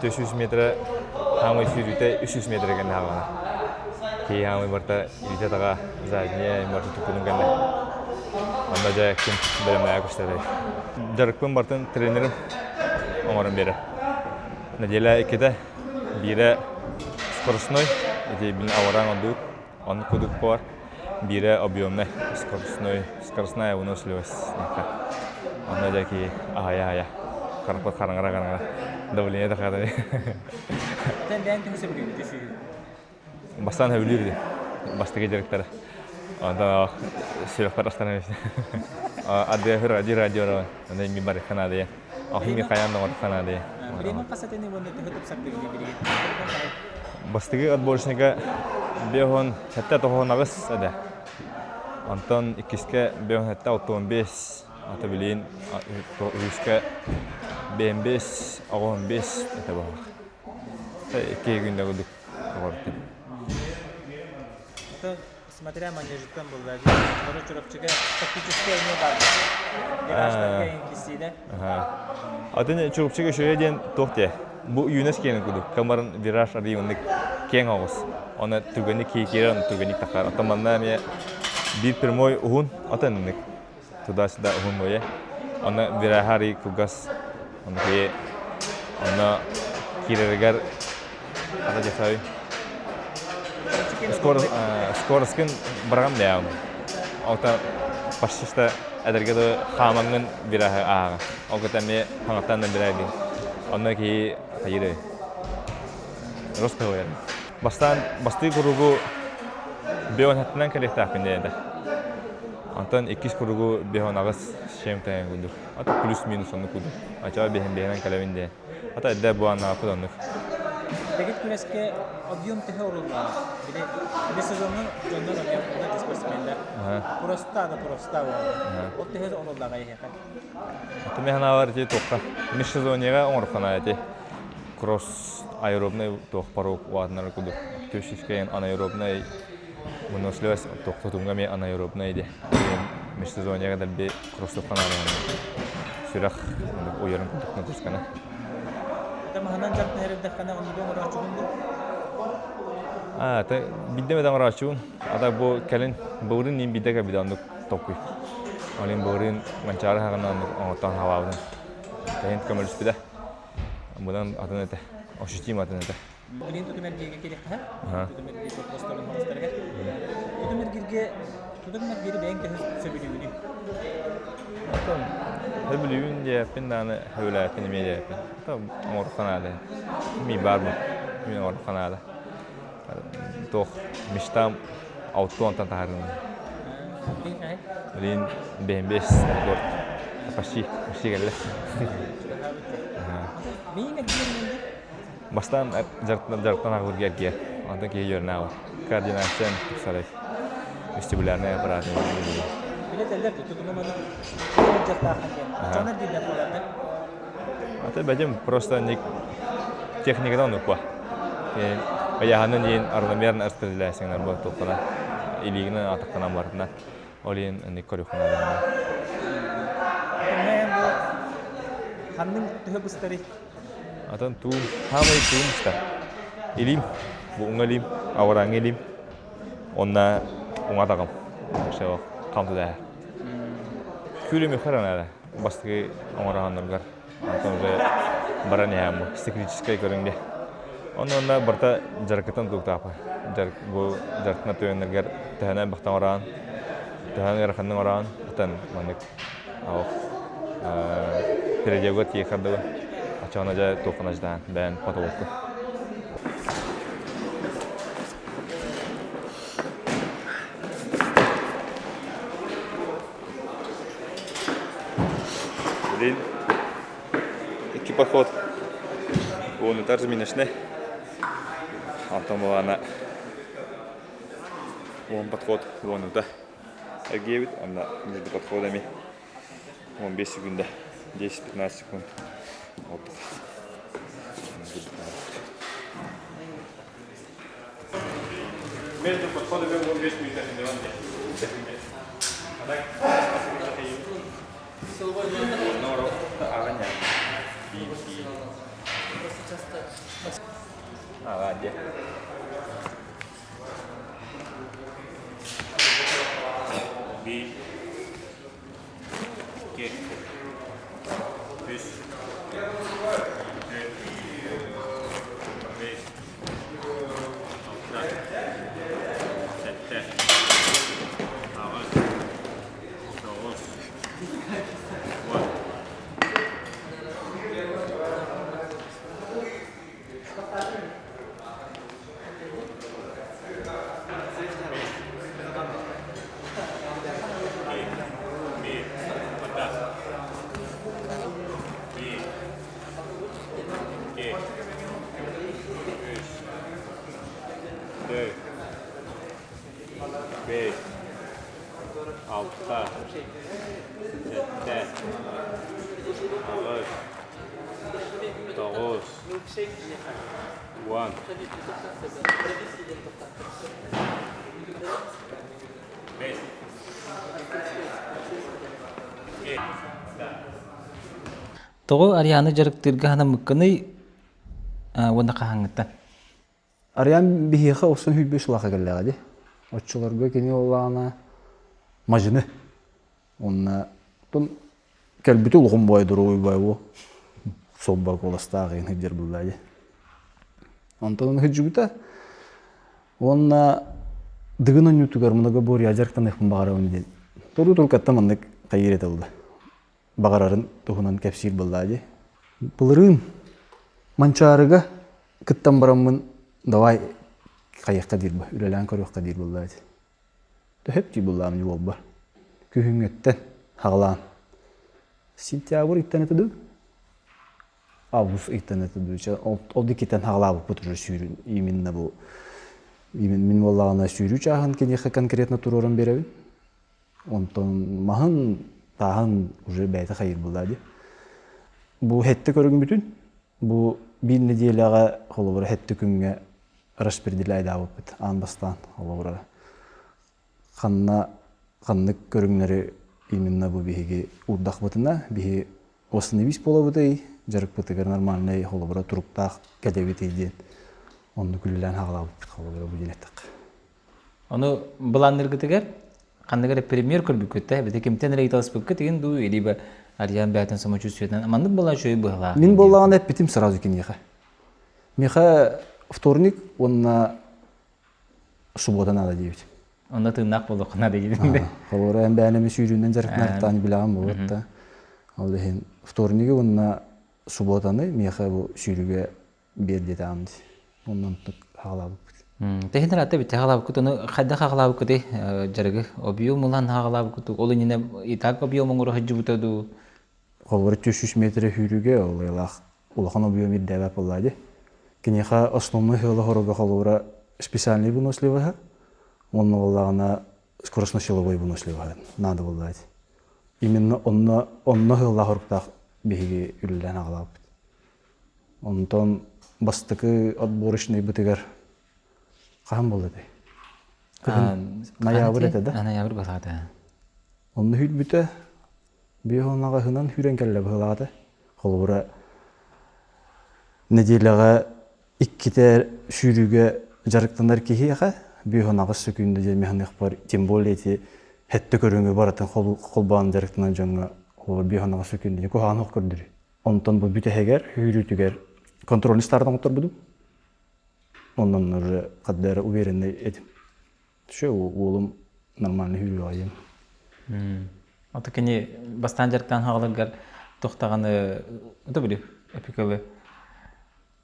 400 метрэ хаамый сүүрүүтэ 300 метрэ кэннэ хаалана. Киһи хаамый барта илиитэ-атаҕа задняя барта туппутун кэннэ. Онно дьэ ким бэлэмнээх көстөрүй. Дьарыкпын бартын тренерим оҥорон биэрэр. Нэдиэлэ иккитэ биирэ скоростной, ити мин аваран ордук, оннук кудук бар. Биирэ объемнай, скоростной, скоростная выносливость. Онно дьэ киһи аһайа-аһайа харахпыт хараҥара-хараҥара давление тахаата. Атын бэйэҥ төһө сөбүлүүгүн түсүүгүн? Бастаан сөбүлүүр ди. Бастакы дьарыктара. Онтон сүрэхпэр астана Адыахыр ади радио онно ми бар Канадая. Охин ми хайаан доҕор Канадая. Билигин хас этини уонна төһө тупсардыгыный билигин? Бастакы отборочнайга бехон хэтте тохон аҕыс эдэ. Онтон иккискэ бехон хэтте алтуон бес. Ата билигин үһүскэ бээн бес, оҕоһун бес этэ буолар. Икки күндэ курдук оҕордум. Это смотря манежиттан булла. Бары Чурапчыга тактический эмиэ баар. Виражтарга киссиилэ. Атын Чурапчыга үчүгэй диэн туох диэ? Бу юнес киэҥ курдук. Камаран вираж арыйы оннук киэҥ оҕус. Оны түргэнник киирэн, түргэнник тахар. Оттон манна эмиэ биир прямой уһун, атын инник туда-сюда уһун буойа. Онно вираһа арый кылгас. Онно киһи онно киирэригэр ата дьахай скороскын быраҕан бэйэҕин. Ота почти что эдэргэ да хаамаҥҥын вираһы ааҕа. Ол кытта эмиэ хаҥаттан да билээбин. Онно киһи хайыырый? Росковой. Бастаан бастыы куругу бионаттынан кэлиэхтээхпин диэтэ. Онтон иккис куругу бион аҕыс чем тэҥ курдук. Ата плюс-минус оннук курдук. Ачаа биһин биһинэн кэлэбин диэн. Ата эрдэ буаннааппыт оннук. Дэгит күрэскэ объем төһө уруллаҕа? Били били сезоҥҥа дьоннор объем ула спортсменнар. Просто да просто буолла. Ол төһө уруллаҕа эһиэхэ? Ата мен санаабар ити туохха межсезоньега оҥороххуна ити кросс аэробнай туох порог уаатынар курдук төшүскэйин анаэробнай выносливость туох тутумга эмиэ анаэробнай ди межсезоньега дэлби кроссовканы сүрэх уйарын курдук нагрузканы. Это маһынан дьарыктанар эрдэххинэ оннугу оҥорооччугун дуу? А, это бидде мен оҥорооччубун. Ата бу кэлин былырыын иин бидде кэлбитэ оннук толкуй. Олин былырыын Манчаары хаҕына оннук оҥоттон халаабытым. Тэһин көмөлөспүтэ. Бунан атын этэ. Ощутим атын этэ. Билин тутум эргииргэ киириэххэ. Тутум эргиир боппуруостарын хоносторыгар. Тутум эргииргэ тутум эргиири бэйэҥ төһө сөбүлүүгүнүй? Атын сөбүлүүбүн диэппин даҕаны сөбүлээппин эмиэ диэппин. Ата оҥоруохха наада. Мин баар бу. Мин оҥоруохха наада. Туох мечтам алтуонтан таһаарыым. Билин бэйэм бэс рекорд. Почти, почти кэллэ. Миин эргиир Бастаан дьарыктан аҕылырга эргийэр. Онтон киһи үөрэнэ Координация тупсарай. Вестибулярный аппарат. Билетеллер тутуну маны дьарыктааххан диэн. Дьонор дииллэр буолар Ата бэдим просто ник техникадан оннукпа. Ыйааһынын диэн равномерно распределяйсыңнар бу туоххана илиигинэн атахтанан барытына ол иһин ник көрүөххүнэ Мен бу ханнык төһө быстарый? Атын туун хаамай туун быстар. Илиим бу уҥа илиим, абарааҥҥы илиим онна уҥа атаҕым. Все хам туда. Күлүм үхэр бастакы оҥороһонноргор онтон уже баран иһэм бу циклическай көрүҥ диэ. Онно онно барыта дьарыкыттан тутулуктаах дьарык бу дьарыктана түгэннэргэр төһөнөн бахтан ораан төһөнөн ыараханнык ораан атын маннык ох переделга тиэхэр дылы очоҕуна дьэ туоххун аждаан бэйэн потолокку. Блин, икки поход уонутар разминочный. Антон Милана уон подход уонута эргиэбит, онно между подходами 15 секунда, 10-15 секунд. Отдых. Между подходами 15 минут. А так, Биир, икки, үс, түөрт, бэс, алта, сэттэ. Төрт, бэс, алта, сэттэ, аҕыс, тоҕус, уон. Бэс. Тоҕо Арианы дьарыктыырга санаммыккыный уонна хаһааҥҥыттан? Ариан биһиэхэ охсон сүүрбэ сылаха кэллэҕэ дии. Оччолорго кини буоллаҕына мадьыны. Уонна кэлбити улахан баай доруобуй баай буо. Суолба куоластаах иһин сылдьар буоллаа дии. Онтон сылдьыбыта. Уонна Дыгын оонньуутугар многоборье дьарыктаныахпын баҕарабын диэн. Туруу турукаттан маннык хайыыр этэ буолла. Баҕарарын туһунан кэпсиир буоллаа дии. Былырыын Манчаарыга кыттан бараммын давай хайыахха диир бу, үлэлээн көрүөххэ диир буоллаа дии. Төһөп дии буоллаам дии уолбар. Күһүҥҥүттэн хаҕалаан. Сентябрь ыйтан этэ дуу? Август ыйтан этэ дуу? Ол, ол дикиттэн хаҕалаабыппыт уже сүүрүн именно бу мин буоллаҕына сүүрүү чааһын киниэхэ конкретно туруоран биэрэбин. Онтон маһын, тааһын уже бэйэтэ хайыыр буоллаа дии. Бу хэттэ көрүҥмүтүн бу биир нэдиэлэҕэ холобура хэттэ күҥҥэ распределяйдаабыппыт аан бастаан холобура ханна ханнык көрүҥнэри именно бу биһиги уурдахпытына биһи восстановись буолабытый дьарыкпытыгар нормальнай холобура туруктаах кэтэбитий диэн оннук үлэлээн хаалаабыппыт холобура бу диэн эттэххэ. Ону былаанныргытыгар ханнык эрэ премьер көрбүккүт да эбэтэр кимтэн эрэ ыйыталаспыккыт игин дуу либо Ариан бэйэтин самочувствиетынан маннык буолла үчүгэй быһалаах Мин буоллаҕына эппитим сразу киниэхэ. Миэхэ вторник уонна суббота наада диэбит. Онно тыыннаах буолуохха наада диэбит. Холобура эн бэйэни сүүрүүнэн дьарыктанартаан билэҕин буолуот да. Ол иһин вторнигы уонна субботаны миэхэ бу сүүрүүгэ биэр диэтэҕим дии. Онон хаалаабыппыт. Тэһин ыраатта бит хаалаабыккыт ону хайдах хаалаабыккытый дьарыгы объем ылан хаалаабыккыт ол иннинэ и так объем оҥоро сылдьыбыта дуу Холобура 300 метрэ сүүрүүгэ ол ыалаах улахан объем ирдээбэт буоллаа дии. Киниэхэ основной сыала-соруга холобура специальный выносливоһа уонна буоллаҕына скоростно-силовой выносливоһа наада буоллаа дии. Именно онно онно сыаллаах соруктаах биһиги үлэлээн аҕалаабыппыт. Онтон бастакы отборочнайбытыгар хаһан буолла этэй? Кыһын ноябрь этэ да? Ноябрь быһаата. Онно сүүрбүтэ биэс уон аҕыһынан сүүрэн кэллэ быһыылаата. Холобура нэдиэлэҕэ иккитэ сүүрүүгэ дьарыктанар киһиэхэ 58 сөкүүндэ диэн механыахпар тем более ити хэттэ көрүҥү барытын холбоон дьарыктанар дьоҥҥо холобура 58 сөкүүндэ куһаҕан ох көрдөрүү. Онтон бу бүтэһигэр, сүүрүүтүгэр контрольный старт оҥотторбутум. Онон уже хадда эрэ уверенный этим. Все, уолум нормально сүүрүөҕэ диэн. Ото кини бастаан дьарыктаан хааларгар туохтаҕаны ото били эпикалы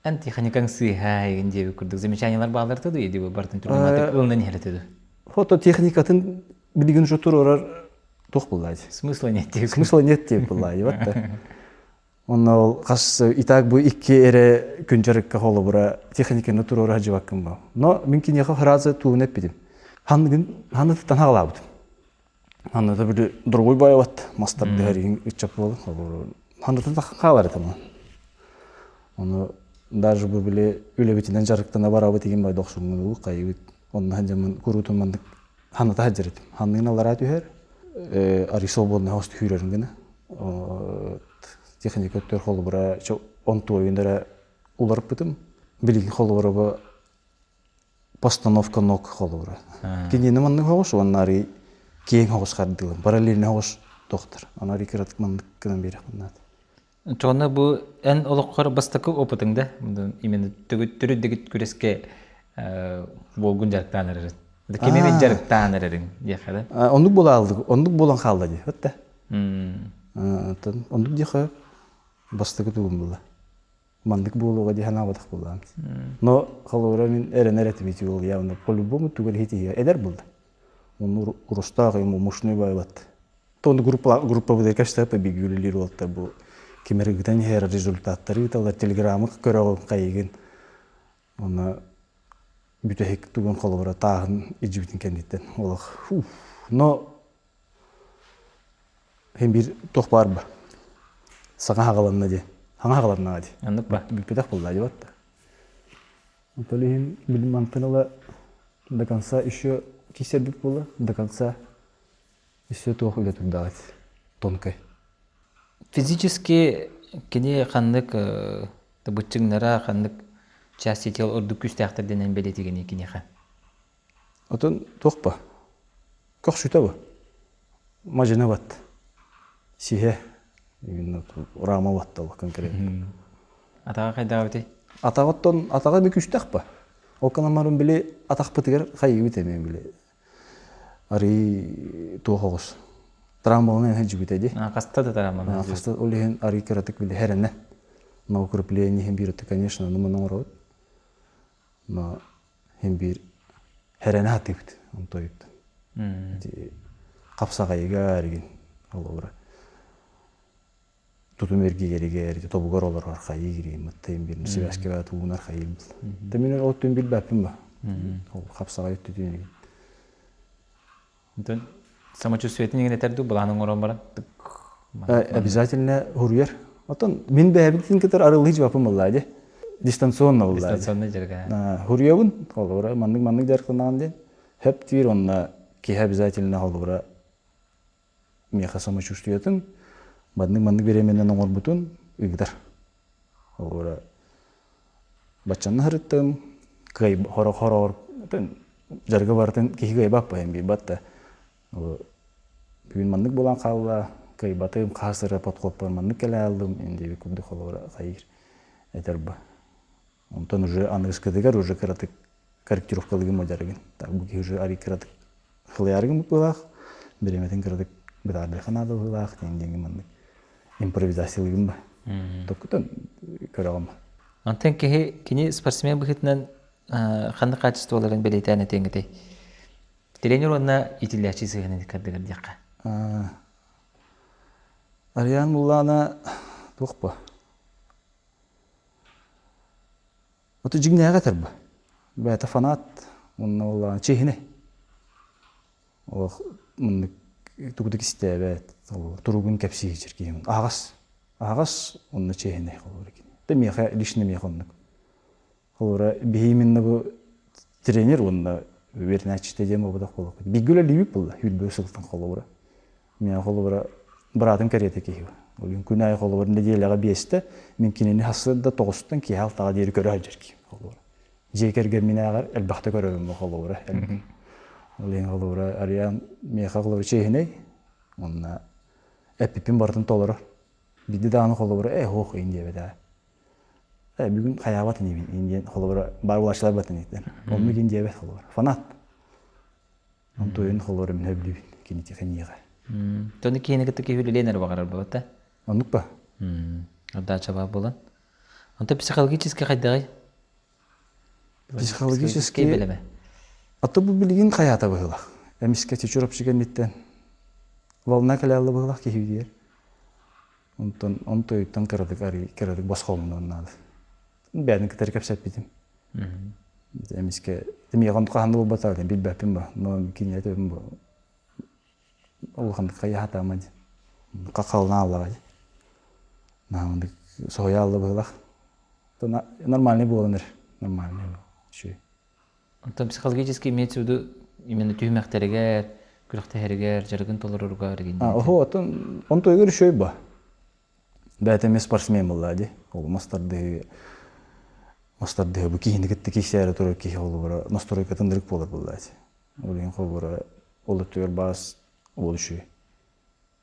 эн техникаҥ сыыһа игин диэби курдук замечаниялар бааллар дуу иди бартын түргэн ылынан иһэр этэ дуу Фото техникатын билигин уже туруорар туох буолла Смысла нет диэбит. Смысла нет диэбит буолла вот Онно ол хас и так бу икки эрэ күн дьарыкка холобура техниканы туруора сылдьыбаккын бу. Но мин киниэхэ сразу тугун эппитим. Ханныгын ханнытыттан хаалаабытым. Ханныта били другой боеват мастар дэһэригин ыччат буолан холобура ханнытын хаалар этим. Ону даже бу били үлэбитинэн дьарыктана барабыт игин бай дохсуҥҥун хайыбыт. Онно сылдьаммын куруутун маннык Ханната сылдьар этим. Ханныгын аллараа түһэр, арый свободный хост сүүрэрин гына. Техника өттүгэр холобура онтуойун эрэ уларыппытым. Билигин холобура бу постановка ног холобура. Кинини маннык хоҕус уонна арый киэҥ хоҕус хардыылым. Параллельно хоҕус тохтор. Аны арый кыратык маннык гынан биэрэхпин наада. Чоҕуна бу эн олоххор бастакы опытыҥ да именно төрүт дэгит күрэскэ буолгун дьарыктаан эрэрин. Кими эмит дьарыктаан эрэриҥ диэххэ да. Оннук буолаалдык, оннук буолан хаалла дии, отта. Оннук диэхэ бастакы тугум буолла. Маннык буолуоҕа дии санаабатах буоллаҕым. Но холобура мин эрэнэр этим ити уол явно по-любому тугу эрэ иһитиһиэ эдэр буолла. Онну урустаах ему мощный баайбат. Тону группа группабытыгар кэпсэтэ биги үлэлиир уолаттар бу ким эрэ ыытан иһэр результаттары ыыталлар телеграмы көрөҕүн хайыгын уонна. Бүтэһик тугун холобура тааһын илдьибитин кэнниттэн олох но Һин биир туох баар ба саҥа хаҕаланна диэн хаҥа хаҕаланнаҕа дии Оннук ба. Бүппэтэх буолла дии батта. Онтон иһин билим мантан ыла до конца еще киирсэрбит буолла до конца еще туох үлэ турдаҕыт тонкой. Физически кини ханнык быччыҥнара ханнык части тел ордук күүстээхтэр дэнэн бэлиэтигини киниэхэ? Отон туох ба? Көхсүтэ бу. Мадьыны бат. Сиһэ именно рама батта ол конкретно. Атаҕа хайдаҕа эбитий? Атаҕыттан атаҕа би күүстээх ба. Ол канамарын били атахпытыгар хайыыбыт эмиэ били арый туох оҕус травмаланан сылдьыбыта дии. Хаста да травмаланан Хаста ол иһин арый кыратык били хэрэнэ. На укрепление иһин биир конечно, ну маны оҥоробут. Но иһин биир хэрэнэ сатыыбыт онтойуттан. Хапсаҕайыга эргин холобура тутум эргигэригэр тобугар олорор хайыы кириим мыттайым бир сибээскэ туунар хайыым да мин ол түн билбэппин ба ол хапсаҕай өттүтүн Онтон самочувствиетин иҥин этэр дуу былаанын оҥорон баран обязательно хуруйар Оттон мин бэйэбитин кытары арыллыы жыбаппын буоллаа дии. Дистанционно буоллаа. Дистанционно дьарыга. Хуруйабын, холобура, маннык-маннык дьарыктанаҕын диэн. Хөп диир онно киһи обязательно холобура миэхэ самочувствиетын маннык-маннык бириэмэнэн оҥорбутун ыытар. Холобура, баччанна сырыттым, кыай хоро-хороор дьарыгы барытын киһи кыайбат баһын биирбат да бүгүн маннык буолан хаалла, кыайбатым, хас эрэ подходпар маннык кэлэ ааллым, диэбит курдук холобура хайыыр этэр ба. Онтон уже аныгыскытыгар уже кыратык корректировкалыгым дьарыгын. Так бу киһи уже арый кыратык хылыйаарыгым быһыылаах, бириэмэтин кыратык бытаардыахха наада быһыылаах диэн диэҥҥэ маннык импровизациялыгым ба. Токкутан көрөҕүм. Онтон киһи кини спортсмен быһыытынан ханнык качестволарын бэлиэтээн этиэҥ этэй? Тренер уонна иитиллээччи сыһыанын иккардыгар диэххэ. Ариан Муллана туох ба? Ото дьиҥнээҕи этэр бу. Бэйэтэ фанат уонна буоллаҕына чиэһинэй. Олох маннык тугу да кистээбэт, туругун кэпсии сылдьар киһи. Аһаҕас, аһаҕас уонна чиэһинэй холобура кини. Да миэхэ лично миэхэ оннук. Холобура биһи именно бу тренер уонна үөрэнээччитэ диэн буолбатах буолуохпут. Бииргэ үлэлиибит буолла, сүүрбэ сылтан холобура. Мин холобура быраатым кэриэтэ киһи. Ол күн аайы холобур нэдиэлэҕэ биэстэ мин кинини сарсыарда тоҕустан киэһэ алтаҕа диэри көрө сылдьар киһим холобура. Дьиэ кэргэмминээҕэр элбэхтэ көрөрүм холобура. Ол иһин холобура Ариан миэхэ холобура чиэһинэй уонна эппиппин барытын толорор. Биирдэ даҕаны холобура ээ һуох иин диэбэтэ. Ээ бүгүн хайаабат инибин иин диэн холобура баар буолааччылар батын ииттэн. Оннук иин диэбэт холобура. Фанат. Онтуойун холуору мин сөбүлүүбүн кинитиэхэ миэхэ. Тону киһини кытта киһи үлэлиэн эрэ баҕарар буолбата. Оннук ба? Отдача баар буолан. Онто психологически хайдаҕый? Психологически бэлэмэ. А то бу билигин хайаата быһыылаах. Эмискэ чучуропчу кэнниттэн волна кэлээллэ быһыылаах киһи диэр. Онтон онтуйуттан кыратык арый кыратык босхолонуон наада. Бэйэтин кытары кэпсэппитим. Эмискэ миэхэ хаһан да буолбатах билбэппин бу. Но кинигэ төбөм бу улаханнык хайаатаама дии. Хахалына аллаҕа дии. Наамандык соһуйа алла быһыылаах. Нормальный буолан эрэр. Нормальный үчүгэй. Онтон психологически имеется в виду именно түһүмэхтэригэр, күрэхтэһэригэр, дьарыгын толороругар игин. Оһо, оттон онтуйгар үчүгэй ба. Бэйэтэ эмиэ спортсмен буолла дии. Ол мас тардыһыы мас тардыһыы бу киһини кытта киирсээри турар киһи холобура настройкатын ынырык буолар буолла дии. Ол иһин холобура ол өттүгэр баас ол үчүгэй.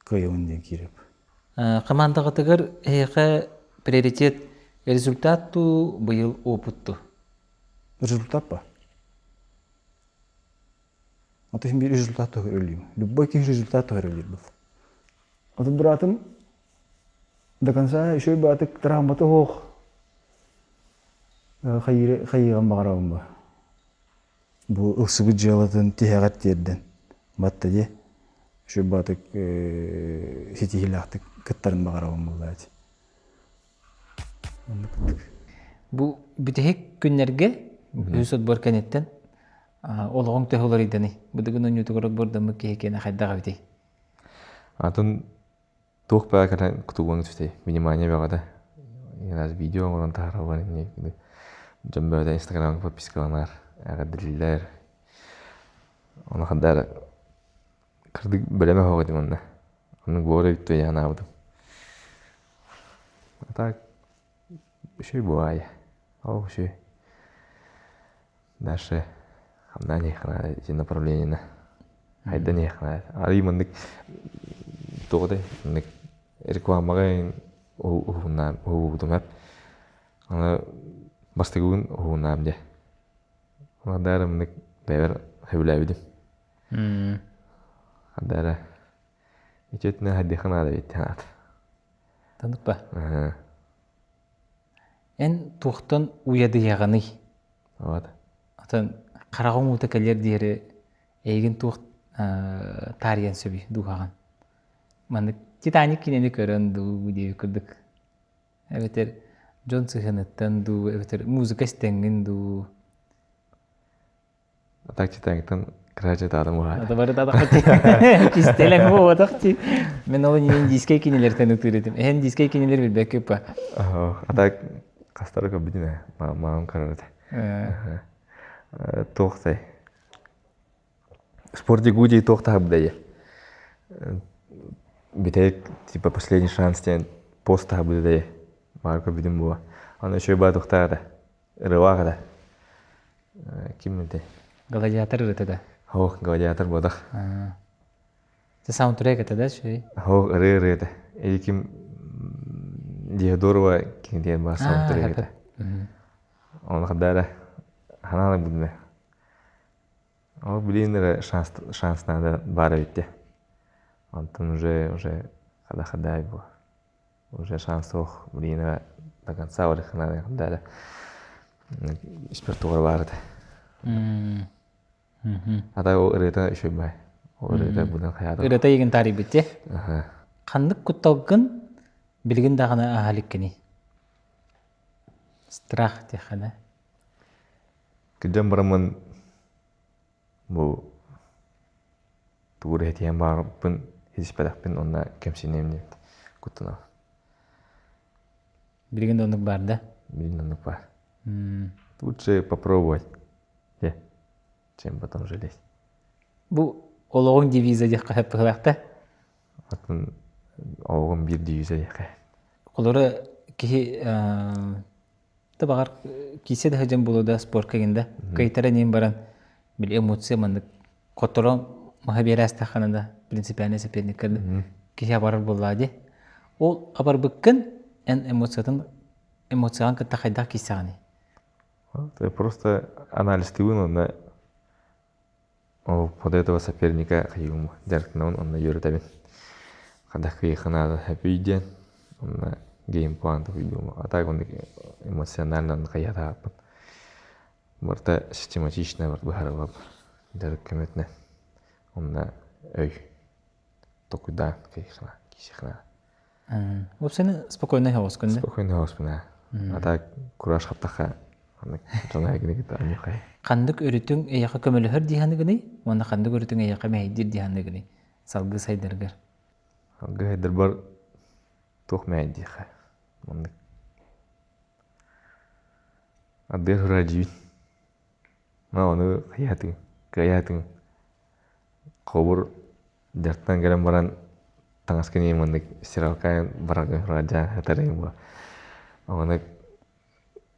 Кыайабын диэн киирэп. Хамаандаҕытыгар эһиэхэ приоритет результат дуу, быйыл опыт дуу? Результат ба. Аты иһин биир результат туһугар өлүүм. Любой киһи результат туһугар өлүүр был. Аты быраатым до конца еще баатык травмата суох хайыыган баҕарабын бу. Бу ылсыбыт дьыалатын тиһэҕэр тиэрдэн батта дии. Еще баатык ситиһиилээхтик кыттарын баҕарабын буоллаати. Бу бүтэһик күннэргэ. Үһүс отбор кэнниттэн олоҕуҥ төһө уларыйданый? Быдыгын онньуутугар отбордаммыт киһи киэнэ хайдах эбитий? Атын туох баа кэлэн кутугуҥ түстей внимание бөҕөтө. Раз видео оҥорон таһаараллар инньэ дьон бөҕөтө инстаграмҥа подпискаланар, эҕэрдэлииллэр. Ону ханна кырдык бэлэмэ суох этим онно. Оннук буолар эбит дуо санаабытым. А так үчүгэй буолаайы. Ол үчүгэй. Дальше хамнаан иһиэххэ ити направлениены хайдан иһиэххэ Арый маннык туох этэй маннык рекламаҕа уһуннаам уһуубутум эп. Аны бастакыбын уһуннаам дьэ. Аны маннык бэйэбэр сөбүлээбитим. Ханна эрэ ити өттүнэн хайдыахха наада эбит диэн Таннык ба? Эн туохтан уйадыйаҕыный? Вот. Атын хараҕыҥ уута кэлиэр диэри эйигин туох таарыйан сөбүй дууһаҕын? Маннык Титаник кинини көрөн дуу диэбит курдук. Эбэтэр дьон сыһыаныттан дуу, эбэтэр музыка истэҥҥин дуу. А так Титаниктан кыра таатым уһаата. Это бары татахти. Кистэлэҥ буолбатах Мен ол индийскэй кинилэртэн ытыыр этим. Эһэн индийскэй кинилэр билбэккэ па. А так хастары көрбүтүм ээ. Маам көрөр этэ. Туохтай. Спорте гуди туох таһабыдайы. Бүтэйик типа последний шанс диэн пост таһабыдайы. Маар көрбүтүм буо. Аны үчүгэй баа туохтаах этэ. Ырыалаах этэ. Ким этэй? Гладиатор ырыата да? Ох, гладиатор буотах. Это саундтрек это да, чүй? Ох, ырыа ырыа этэ. Или ким Диодорова ким диэн баар саундтрек этэ. Оны хадда эрэ ханаан будуме. Ол билин эрэ шанс шанс надо баар эбит де. Онтон уже уже хада хадай бу. Уже шанс суох билигин до конца да испэр баар этэ. Ата ол ырыата үчүгэй бай. Ол ырыата будан хайаата. Ырыата егин таарыйбыт те. Ханнык кутталгын билигин даҕаны ааһа иликкиний? Страх диэххэ Кырдьан бараммын Бу тугу эрэ этиэн баҕарбыппын ситиспэтэхпин уонна кэмсиниэм диэн куттанабын. Билигин да оннук баар да? Билигин оннук баар. Лучше попробовать, чем потом жалеть. Бу олоҕуҥ девиза диэххэ сөп быһыылаах да? Атын олоҕум биир девиза диэххэ. Олору киһи Да баҕар киирсэ да сылдьан буолуо да спорка игин да кыайтара иниин баран били эмоция маннык хотторо маһа биэрээстэххинэ да принципиальный соперникка киһи абарар буоллаа дии. Ол абарбыккын эн эмоциятын эмоцияҕын кытта хайдах киирсэҕиний? Просто анализтыыбын уонна Ол под этого соперника хайыым дьарыктанабын онно үөрэтэбин. Хайдах кыайыахха наада сөпүй диэн онно геймплан толкуйдуум. А так оннук эмоционально хайыһатааппын. Барыта систематично быһаарыллар дьарык көмөтүнэн. Онно өй толкуйдаан кыайыахха киирсиэххэ наада. Вообще спокойно соҕускун да? Спокойно соҕуспун аа. А так кураж хаптахха Ханнык өрүтүҥ эйиэхэ көмөлөһөр дии саныгыный уонна ханнык өрүтүҥ эйиэхэ мэһэйдиир дии саныгыный салгыы сайдаргар? Салгыы сайдарбар туох мэһэйдиэхэ маннык ардыгар сураадьыйбын ону хайаатыҥ кыайаатыҥ холобур дьартан кэлэн баран таҥаскын ийэм маннык стиралкаан бараргын сураадьаан сытарыҥ буо ону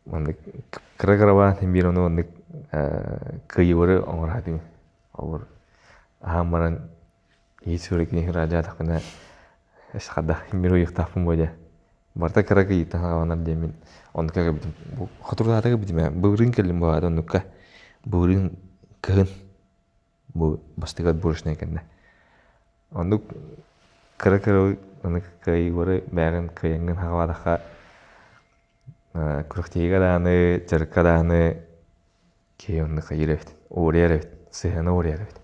маннык кыра-кыралаан син биир ону маннык кыайыылары оҥоро сатыыбын. Олор аһаан баран иһит сүрэкини ыраадьаатахпына эс-хадах син биир уйуктаахпын буо дьэ. Барыта кыра кыйыттан саҕаланар диэммин оннукка кэлбитим. Бу хотуруутаата кэлбитим ээ. Былырыын кэллим баҕата оннукка. Былырыын кыһын бу бастакы отборочнай кэннэ. Оннук кыра-кыра аны кыайыылары бэйэҕин кыайаҥҥын саҕалаатахха Күрэхтэһиигэ даҕаны, дьарыкка даҕаны киһи оннук хайыыр эбит, уурайар эбит, сыһыана уурайар эбит.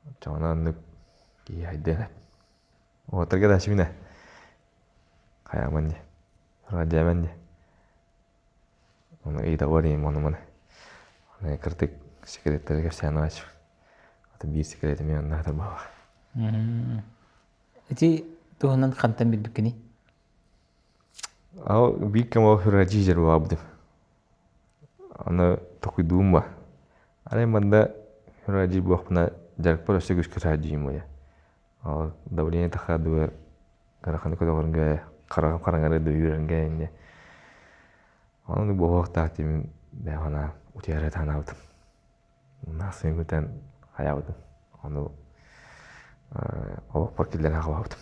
Оччоҕуна оннук киһи хайдыан эбит. Уолаттарга да сибинэ хайааман дии, радиаман дии. Ону ыйытабар ийэм ону-маны. Кырдык секреттэри кэпсээн ааччы. Аты биир секретим яннаатар баҕа. Ити туһунан хантан билбиккиний? Ал биир кэм ол хөрөдьи жарбаабытым. Аны токуйдуум ба. Арай манна хөрөдьи буохпуна дьарыкпар өссө күскэ саадьыйым уйа. Ол давление тахаадыгар гараханы көтөҕөргө хараҕым хараҥары дөйүүрэргэ инне. Ону буоһуохтаах тимин бэҕана утуйары танаабытым. Наасыҥҥытан хайаабытым. Ону олохпор киллэрэн хаалбытым.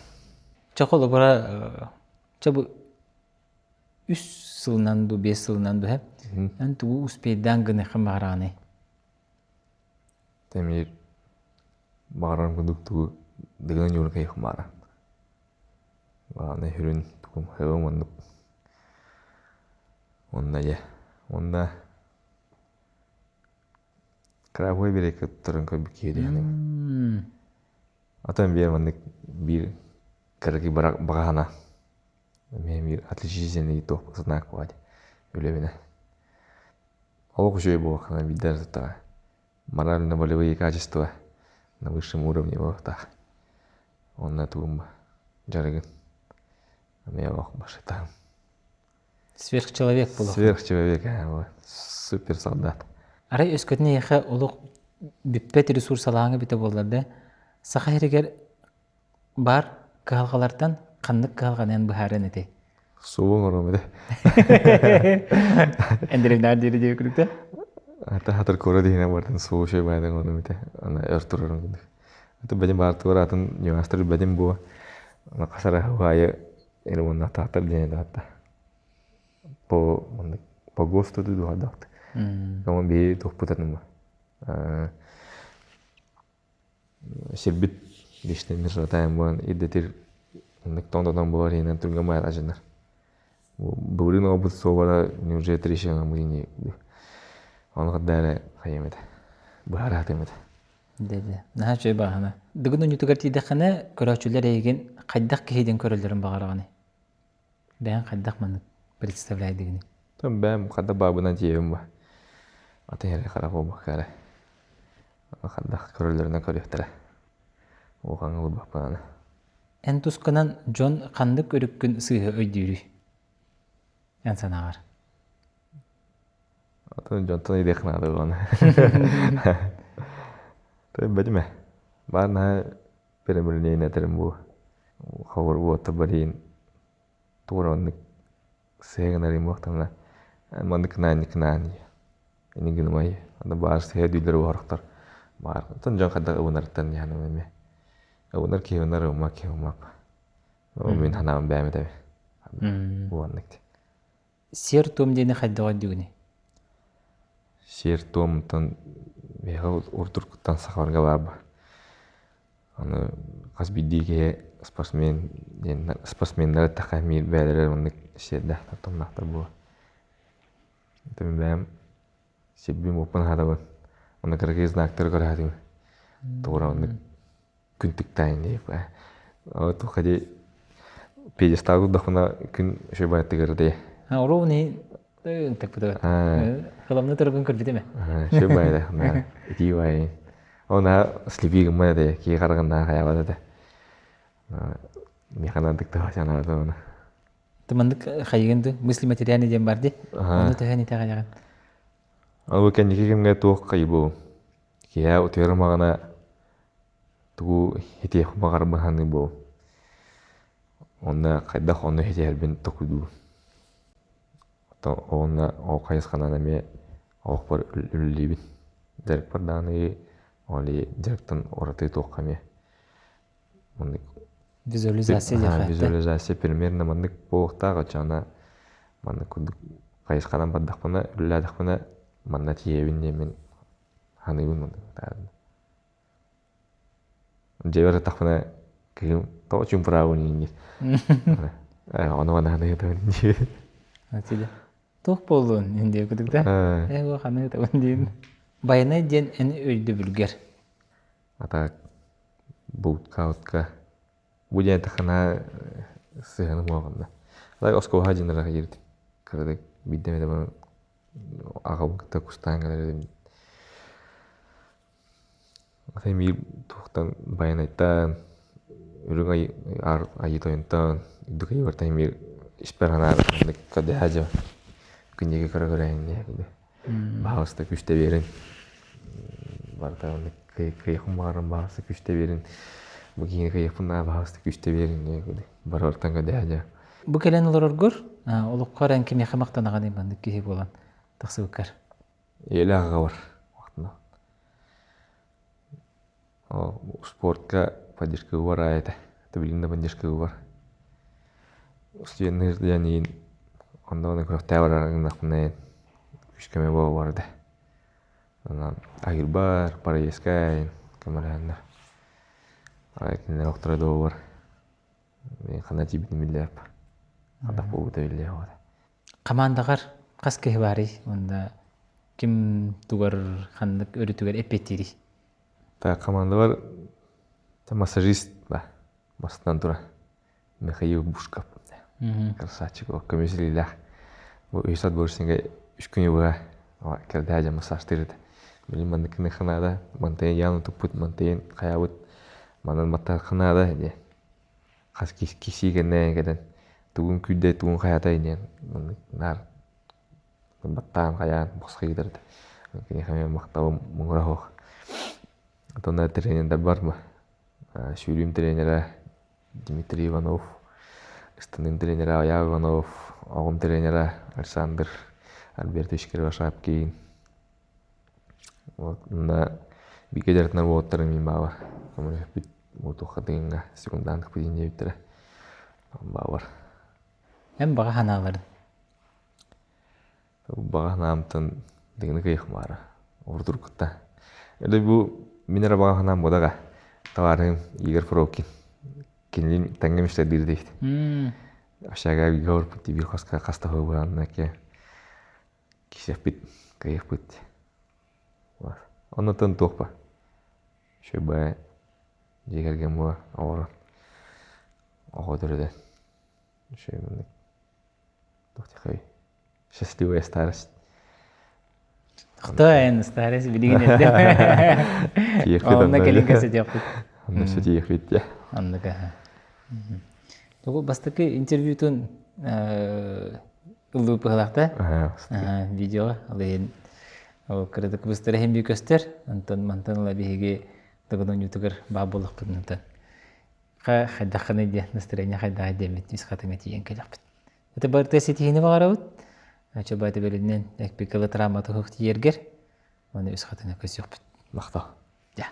Чэ холобура чэ бу үс сылынан ду 5 сылынан ду эн тугу успейдаан гыныххын баҕараҕыный? Темир баҕарарым курдук тугу дыгын ньуурун кайыхым баара. Главное хүрүн тугум хыгым оннук. Онна дьэ. Онна Кыраабый бирэкэ туттарын көрбүт киһи диэхиним. Атын биир маннык биир кыракый баҕаһана эмиэ биир отличительный туох знак баҕа үлэбинэ. Олох үчүгэй буолуоххана биирдэ туттаҕа. Морально-волевые качества на высшем уровне буолуохтаах. Онно тугум дьарыгын эмиэ олох башытаам. Сверхчеловек буолуох. Сверхчеловек, вот. Супер солдат. Арай өскөтүн эйиэхэ олох бүппэт ресурсалааҥы бүтэ буоллар да, саха сиригэр баар кыһалҕалартан ханнык кыһалҕаны эн быһаарыан этэй? Суолун оҥоруом этэ. Эндиринээр диэри диэби күлүктэ. Ата хатыр куора диһинэ бартын суу шөй баайдан оҥорум этэ. Ана өр турарым курдук. Ата бэдим баар туор атын нюанстар бэдим буо. Ана хасара хуайы Или уонна тааттар диэн этэ По маннык по ГОСТу дуһардаахтык. Оҥон биһи туохпутанымма. Сирбит личный мирратайым буолан ирдэтир оннук тоҥдотон буолар иһинэн түргэн байар ажынар. Былырыын оҕобут суобара уже трещина мыйни Ону кытта хайым этэ. Быһараатым этэ. Дэ-дэ. Наһаа үчүгэй бааһына. Дыгын оонньуутугар тиийдэххинэ, көрөөччүлэр эйигин хайдах киһи диэн көрөллөрүн баҕараҕыный? Бэйэҥ хайдах маннык представляйдыгыный? Там бэйэм хата баабынан тиийэбин ба. Атын эрэ харах буолбакка эрэ. Хайдах көрөллөрүнэн көрүөхтэрэ. Улахан ылбаппын аны. Эн тускунан дьон ханнык өрүккүн сыыһа өйдүүрүй? Эн санааҕар. Атын дьонтон ыйдыах наада буолан. Бэтимэ. Баар наһаа перемирнейн этэрим бу. Ховор буотта барин туора оннук сыһа гынарым буохтана маннык кынаан кынаан ини гынымай аны баар сыһа дүүлэр уһарахтар баар оттон дьон хайдах ыбынарыттан яһаным эми ыбынар киһи ыбынар ыбыммат киһи ыбыммат мин ханаабын бэйэм этэбин уоннык Сиэр-туом диэни хайдах өйдүүгүнүй? Сиэр-туомтан миэхэ урдуркуттан сахаларга баар Аны хас биирдии киһи спортсмен диэн спортсменнар эттэххэ эмиэ бэйэлэрэ оннук сиэрдээхтэр томнаахтар буолар. Это мин бэйэм сирбин уоппун аһатабын. Онно кыракый знактары көрөһөтүм. Туора оннук күн тиктаайын диэп. Туохха дии пьедестал курдахпына күн үчүгэй баайыттыгар дии. Оруобуна ынтыкпыт. Кыламны тургун көрбүтүм ээ. Үчүгэй баайда. Итии баайын. Она слепи гыммат этэ, киһи хараҕыннаа хайаабат этэ. Миэхэ наадык таһа санаата оны. Тымандык хайыгын ду, мысли материальный диэн бар ди. Ону төһөн итэҕэйэҕин? Ол кэнники кэмҥэ туох хайыбыл? Киһи утуйар маҕана тугу итиэх баҕарбын саныы буол. Онно хайдах ону итиһэрбин токуйдуу. Онно ол хайысханан эмиэ олохпор үлэлиибин. Дьарыкпар даҕаны ол дьарыктан ураты туохха эмиэ маннык Визуализация диэхэ. Визуализация примерно маннык буолуохтаах оччоҕуна маннык курдук хайысханан бардахпына үлэлээтэхпинэ манна тиийэбин диэммин саныыбын маннык Дьиэбэр аттахпына кыһым тоҕо чуумпураабын диир. Ону манаһаныытабын диир. Атиле. Туох буоллун диye кудук да. Э бу ханыытабын диин. Байанай диэн эн өйдөбүлгэр. Ата бултка бу диэн тахана сыһыаным уоҕунна. Алай оскуола дьиннара киирдим. Кырадык биирдэ эмэ аҕабын кытта кустаан кэлэр этим. Эмиир туохтан байанайтан, үрүҥ айыы тойонтон, үрдүк айыыбартан эмиир испэр санаар маннык көрдөһө дьон күннэги көрө-көрө инньэ баһаалыста күүстэ биэрин барыта оннук кыайыахпын баҕарарым баһаалыста күүстэ биэрин бу киһини кыайыахпын наада баһаалыста күүстэ биэрин диэн барыбартан көрдөһө дьон Бу кэлэн олороргор олоххор эн кимиэхэ махтанаҕыный маннык киһи буолан тахсыбыккар? Ийэлээх аҕабар Спортка поддержкабар аайы этэ. Билигин да поддержкабар. Студенныыр диэн иин онно уонна күрэхтээх барар гыннахпына күүскэ эмэ буолар этэ. Онон аһыырбар, проездка көмөлөһөннөр. Арай кинилэр охторо дуобар. Мин ханна тиийбитим биллибэт. Хадах буолбута биллиэ Хамаандаҕар хас киһи баарый уонна ким тугар ханнык өрүтүгэр эппиэттиирий? Так, командабар массажист ба, бастатан турар. Михаил Бушков. Красавчик, көмүс илиилээх. Бу үс отборочнайга үс күнү быһа кэлдэһэ дьэ массажтыыр этэ. Билин маннык гыныахха наада, мантайын яаны туппут, мантайын хайаабыт, манан баттаахха наада диэн. Хас кисии кэннэ кэлэн тугун күүрдэ, тугун хайатай диэн маннык наар баттаан хайаан босхо ыытар этэ. Киниэхэ эмиэ махталым муҥура суох. Онтон тренердэр бар ма? Сүүрүүм тренерэ Дмитрий Иванов, ыстаныым тренерэ Аяр Иванов, оҕом тренерэ Александр Альбертович Кривошапкин. Вот онно бииргэ дьарыктанар уолаттарым мин баабар. Көмөлөһүппүт туохха тыыҥҥа секундаантыкпыт диэбиттэрэ. Баабар. Эн баҕа санааларын? Баҕа санаамтан дыгыны кыйах баара. Ордуркутта. Это бу мин эрэ баҕа санаам буодаҕа. Табаарыһым Игорь Фролкин. Кинилин тэҥҥэ мечтайдыыр дейт. Общага Егор биир хоска хаста хуйбаанна ке кисэхпит, кыйахпыт. Оннотон туох ба? Шөбэ дьиэ кэргэн буо оҕорон оҕо төрөтөн Шөбэ туох тихай счастливая старость. Кто эн старость билигин эрдэ. Онно кэлин кэсэтиэхпит. Онно сэтиэхпит дьэ. Оннук аха. Тугу бастакы интервьютун ыллыы быһылаахта видео ал иһин ол кыратык быстар иһин бүү көстөр онтон мантан ыла биһиги тыгын ойуутугар баа буоллахпытын хайдаххыный диэн настроение хайдаҕай диэммит ис хатыҥа тиийэн кэлэхпит. Это барыта ситиһиини баҕарабыт. Чобааты бэлинэн экпикалы травматы тиийэргэр, оны үс хатыҥа көсүөхпүт. Махтал. Дьэ.